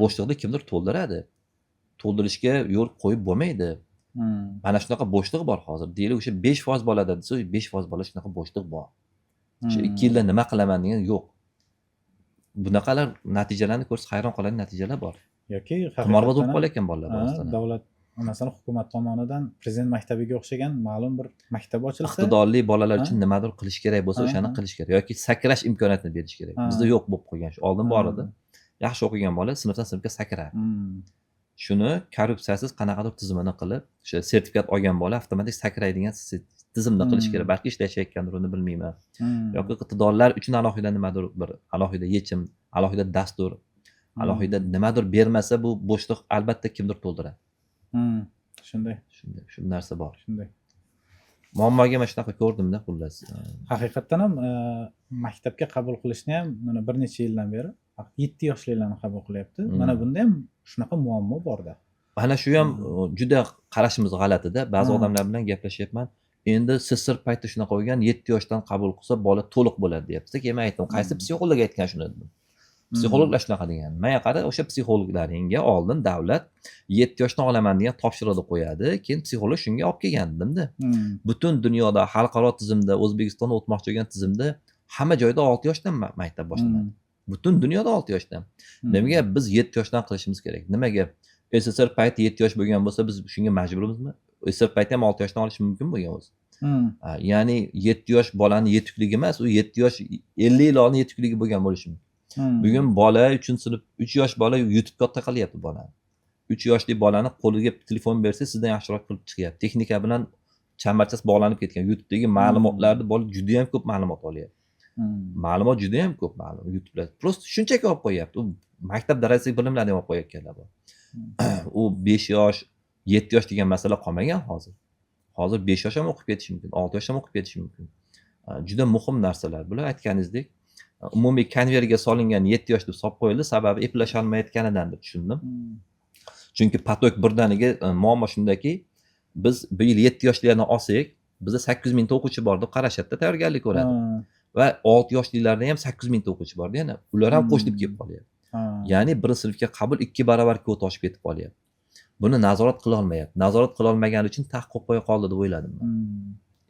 Bo'shliqni kimdir to'ldiradi, to'ldirishga yo'l qo'yib bo'lmaydi. Mana shunaqa bo'shliq bor hozir. Deylik, o'sha 5% bolada desa, 5% bola shunaqa bo'shliq bor. O'sha 2 yilda nima qilaman degan yo'q. Bunaqalar natijalarni ko'rsa, hayron qoladigan natijalar bor. Yoki Qimorboz bo'lib haqiqatdan ham, qolayotgan bolalar bor ha, rostdan ham. Davlat, masalan, hukumat tomonidan prezident maktabiga o'xshagan ma'lum bir maktab ochilsa, Iqtidorli bolalar Ha. uchun nimadir qilish kerak bo'lsa, o'shani qilish kerak yoki sakrash imkoniyatini berish kerak. Bizda yo'q bo'lib qolgan shu. Oldin bor edi, yaxshi o'qigan bola sinfdan sinfga sakrardi. Shuni korrupsiyasiz qanaqadir tizimini qilib, o'sha sertifikat olgan bola avtomatik sakraydigan tizimni qilish kerak. Balki ishlashayotgandir, uni bilmayman. Yoki iqtidorlar uchun alohida nimadir, bir alohida yechim, alohida dastur, alohida nimadir bermasa, bu bo'shliq albatta kimdir to'ldiradi. Shunday. Shunday, shu narsa bor. Shunday. Muammoga mana shunaqa ko'rdimda, xullas. Haqiqatdan ham, maktabga qabul qilishni ham mana bir necha yildan beri faqat 7 yoshlilarni qabul qilyapti. Mana bunda ham shunaqa muammo borda. Mana shu ham juda qarashimiz g'alatida. Ba'zi odamlar bilan gaplashyapman, endi SSSR payti shunaqa bo'lgan, 7 yoshdan qabul qilsa, bola to'liq bo'ladi deyapti. Keyin man aytdim, qaysi psixolog aytgan shuni dedim. Psixologlar shunaqa degan. Manga qara, o'sha psixologlaringga oldin davlat 7 yoshdan olaman degan topshiriqni qo'yadi, keyin psixolog shunga olib kelgan dedimda. Butun dunyoda, xalqaro tizimda, O'zbekistonda o'tmoqchi bo'lgan tizimda hamma joyda 6 yoshdan maktab boshlanadi. Butun dunyoda 6 yoshdan. Nimaga biz 7 yoshdan qilishimiz kerak? Nimaga SSSR payti 7 yosh bo'lgan bo'lsa, biz shunga majburmizmi? SSSR payti ham 6 yoshdan olish mumkin bo'lgan o'zi. Ha, ya'ni 7 yosh bolani yetukligi emas, u 7 yosh 50 yil oldin yetukligi bo'lgan bo'lishi mumkin. Bugun bola uchinchi sinf, 3 yosh bola YouTube katta qilyapti bolani. 3 yoshli bolani qo'liga telefon bersa, sizdan yaxshiroq qilib chiqyapti. Texnika bilan chambarchas bog'lanib ketgan. YouTubedagi ma'lumotlarni bola judayam ko'p ma'lumot olyapti. Ma'lumot judayam ko'p, ma'lum YouTubelar просто shunchaki olib qo'yyapti. U maktab darajasidagi bilimlarni ham olib qo'yayotganlar bor. U 5 yosh, 7 yosh degan masala qolmagan hozir. Hozir 5 yosh ham o'qib ketishi mumkin, 6 yosh ham o'qib ketishi mumkin. Juda muhim narsalar bular. Aytganingizdek, umumiy konverga solingan 7 yosh deb solib qo'yildi, sababi eplasholmayotganidan deb tushundim. Chunki поток birdaniga, muammo shundaki, biz bu yil 7 yoshlilarni olsak, bizda 800 mingta o'quvchi bor deb qarashadida, tayyorgarlik ko'radi. Va 6 yoshlilarda ham 800 mingta o'quvchi borda, yana ular ham qo'shilib kelib qolyapti. Ya'ni birinchi sinfga qabul 2 barobar kvota oshib ketib qolyapti. Buni nazorat qila olmayapti. Nazorat qila olmagani uchun taqiq qo'yib qo'ya qoldi deb o'yladim men.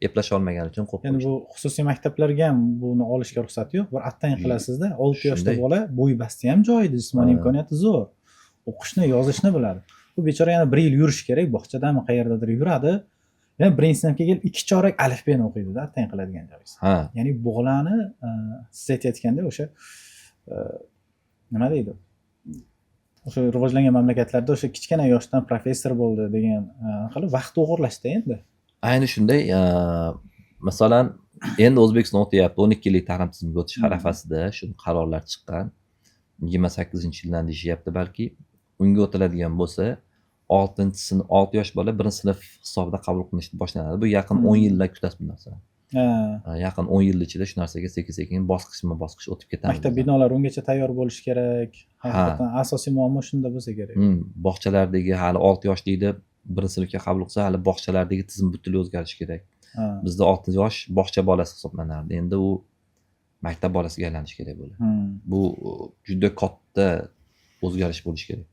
Eplasha olmagani uchun qo'yib Ya'ni qo'yishdi. bu xususiy maktablarga ham buni olishga ruxsat yo'q. Bir attang qilasizda, 6 yoshda bola bo'y basti ham joyida, jismoniy imkoniyati zo'r. O'qishni, yozishni biladi. Bu bechora yana 1 yil yurishi kerak, bog'chadami qayerdadir yuradi. Yana birinchi sinfga kelib 2 chorak alifbeni o'qiydi-da, attang qiladigan joyingiz. Ya'ni bolani siz aytayotganda o'sha nima deydi? O'sha rivojlangan mamlakatlarda o'sha kichkina yoshdan professor bo'ldi degan qilib vaqt o'g'irlashda endi. Ayni shunday, masalan, endi O'zbekiston o'tyapti, 12 yillik ta'lim tizimiga o'tish arafasida shu qarorlar chiqqan. 28-yildan deyishyapti balki. Unga o'tiladigan bo'lsa, 6 sinf, 6 yosh bola 1-sinf hisobida qabul qilinish boshlanadi. Bu yaqin 10 yillar kutasiz bu narsani. Yaqin 10 yil ichida shu narsaga sekin-sekin bosqichma-bosqich o'tib ketamiz. Maktab binolari ungacha tayyor bo'lishi kerak. Haqiqatan asosiy muammo shunda bo'lsa kerak. Bog'chalardagi hali 6 yosh deydi, 1-sinfga qabul qilsa, hali bog'chalardagi tizim butunlay o'zgarishi kerak. Bizda 6 yosh bog'cha bolasi hisoblanardi. Endi u maktab bolasiga aylanishi kerak bo'ladi. Bu juda katta o'zgarish bo'lishi kerak.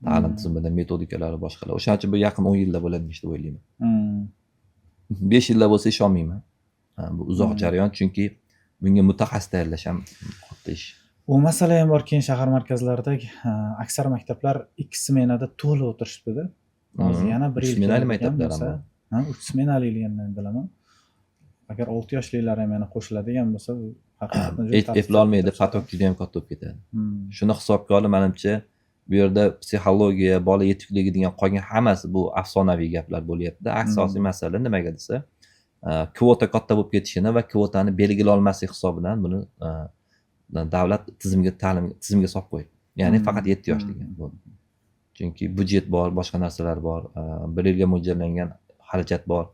Ta'lim tizimida metodikalari boshqalar. O'shaning uchun bu yaqin 10 yilda bo'ladi deb o'ylayman. 5 yilda bo'lsa ishonmayman. Bu uzoq jarayon, chunki bunga mutaxassis tayyorlash ham katta ish. U masala ham bor, keyin shahar markazlarida aksar maktablar 2 smenada to'la o'tirishibdi-da. Hozir yana 1 3 yil smenali keladigan maktablar ham bo'lsa, bor. Ha, 3 smenaliligini bilaman. Agar 6 yoshlilar ham yana qo'shiladigan bo'lsa, bu haqiqatan juda tartibsiz Eplolmaydi, o'tirishadi. Поток juda ham katta bo'lib ketadi. Shuni hisobga olib, menimcha, bu yerda psixologiya, bola yetikligi degan qolgan hammasi bu afsonaviy gaplar bo'lyapti. Asosiy masala nimaga desa, kvota katta bo'lib ketishini va kvotani belgilay olmaslik hisobidan buni davlat tizimga, ta'lim tizimga solib qo'ydi. Ya'ni faqat 7 yosh degan bo'ldi. Chunki byudjet bor, boshqa narsalar bor, bir yilga mo'ljallangan xarajat bor.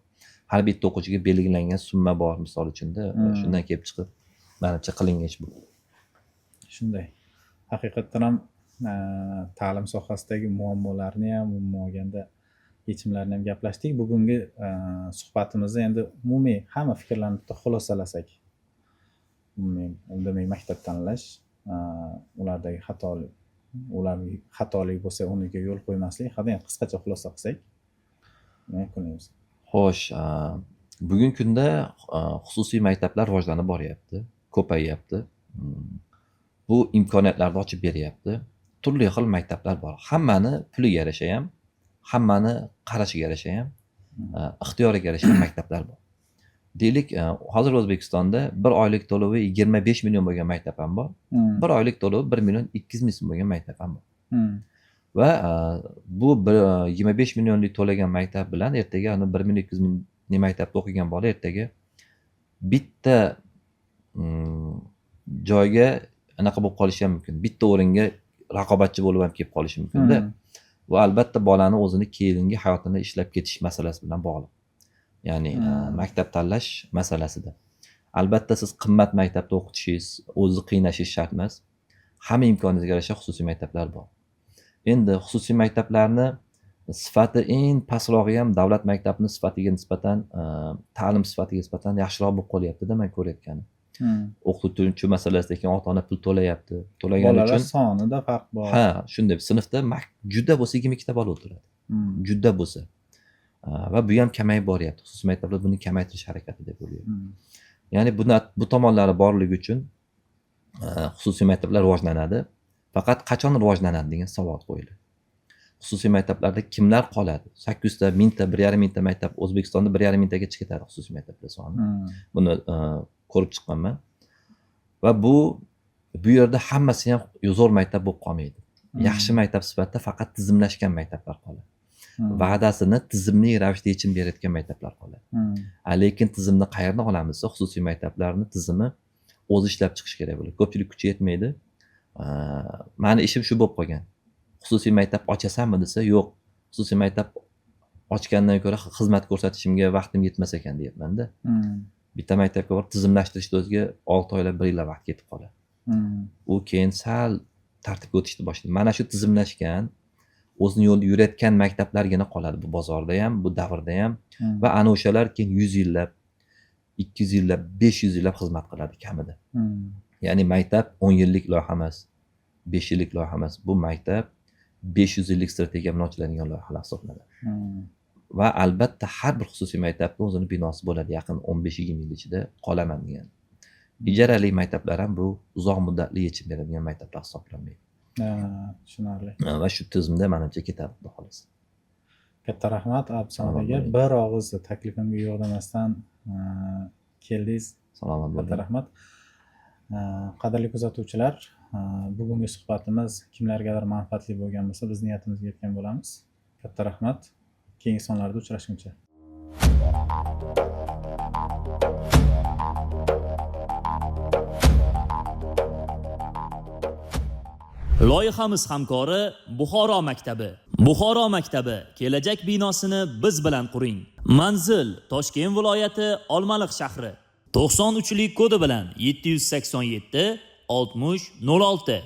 Har bitta o'quvchiga belgilangan summa bor, misol uchunda. Shundan kelib chiqib, menimcha qilingan ish bu. Shunday. Haqiqatdan ham ta'lim sohasidagi muammolarni ham, umuman olganda yechimlarni ham gaplashdik. Bugungi suhbatimizda endi umumiy hamma fikrlarni bitta xulosalasak. Umumiy, demak, maktab tanlash, ulardagi xatolik, ularning xatolik bo'lsa, uniga yo'l qo'ymaslik haqida endi qisqacha xulosa qilsak, nima yakunlaymiz? Xo'sh, bugungi kunda xususiy maktablar rivojlanib boryapti, ko'payyapti. Bu imkoniyatlarni ochib beryapti. Turli xil maktablar bor. Hammani puliga yarasha ham, hammani qarashiga yarasha ham, ixtiyoriga yarasha ham maktablar bor. Deylik, hozir O'zbekistonda bir oylik to'lovi 25 million bo'lgan maktab ham bor. Bir oylik to'lovi 1 million 200 ming so'm bo'lgan maktab ham bor. Va bu 25 millionlik to'lagan maktab bilan ertaga uni 1 million 200 minglik maktabda o'qigan bola ertaga bitta joyga anaqa bo'lib qolishi ham mumkin. Bitta o'ringa raqobatchi bo'lib ham kelib qolishi mumkin-da. Bu albatta bolani o'zini keyingi hayotini ishlab ketish masalasi bilan bog'liq. Ya'ni maktab tanlash masalasida. Albatta siz qimmat maktabda o'qitishingiz, o'zingizni qiynashingiz shart emas. Hamma imkoningizga yarasha xususiy maktablar bor. Endi xususiy maktablarni sifati eng pastrog'i ham davlat maktabining sifatiga nisbatan, ta'lim sifatiga nisbatan yaxshiroq bo'lib qolyapti-da, men ko'rayotganim. O'qituvchi masalasida keyin ota-ona pul to'layapti. To'lagani Bolalar uchun sonida farq bor. Ha, shunday sinfda juda bo'lsa 22 ta bola o'tiradi. Juda bo'lsa. Va bu ham kamayib boryapti. Xususiy maktablar buni kamaytirish harakatida bo'lyapti. Ya'ni bu tomonlari borligi uchun xususiy maktablar rivojlanadi. Faqat qachon rivojlanadi degan savol qo'yiladi. Xususiy maktablarda kimlar qoladi? 800 ta, 1000 ta, 1,5 mingta maktab O'zbekistonda 1,5 mingtaga chiqib ketadi xususiy maktablar soni. Buni ko'rib chiqqanman. Va bu yerda hammasi ham zo'r maktab bo'lib qolmaydi. Yaxshi maktab sifatida faqat tizimlashgan maktablar qoladi. Va'dasini tizimli ravishda yechim berayotgan maktablar qoladi. Lekin tizimni qayerdan olamiz? Xususiy maktablarni tizimi o'zi ishlab chiqish kerak bo'ladi. Ko'pchilik kuchi yetmaydi. Mani ishim shu bo'lib qolgan. Xususiy maktab ochasanmi desa, yo'q. Xususiy maktab ochgandan ko'ra xizmat ko'rsatishimga vaqtim yetmas ekan deyapman-da. Bitta maktabga borib tizimlashtirishni o'ziga 6 oylab, 1 yillab vaqt ketib qoladi. U keyin sal tartibga o'tishni boshlaydi. Mana shu tizimlashgan, o'zini yo'lida yurayotgan maktablargina qoladi bu bozorda ham, bu davrda ham. Va ana o'shalar keyin 100 yillab, 200 yillab, 500 yillab xizmat qiladi kamida. Ya'ni maktab 10 yillik loyiha emas, 5 yillik loyiha emas, bu maktab 500 yillik strategiya bilan ochiladigan loyihalar hisoblanadi. Va albatta har bir xususiy maktabni o'zini binosi bo'ladi, yaqin 15-20 yil ichida qolaman degan. Ijarali maktablar ham bu uzoq muddatli yechim beradigan maktablar hisoblanmaydi. Tushunarli. Va shu tizimda manimcha ketadi, xudo xohlasa. Katta rahmat, Abdusamad Salomat aka. bo'ling. Bir og'iz taklifimga yo'q demasdan keldingiz. Salomat Katta bo'ling. rahmat. Qadrli kuzatuvchilar, bugungi suhbatimiz kimlargadir manfaatli bo'lgan bo'lsa, biz niyatimizga yetgan bo'lamiz. Katta rahmat. Keyingi sonlarda uchrashguncha. Loyihamiz hamkori Buxoro maktabi. Buxoro maktabi kelajak binosini biz bilan quring. Manzil: Toshkent viloyati, Olmaliq shahri. 93 lik kodi bilan 787 60 06.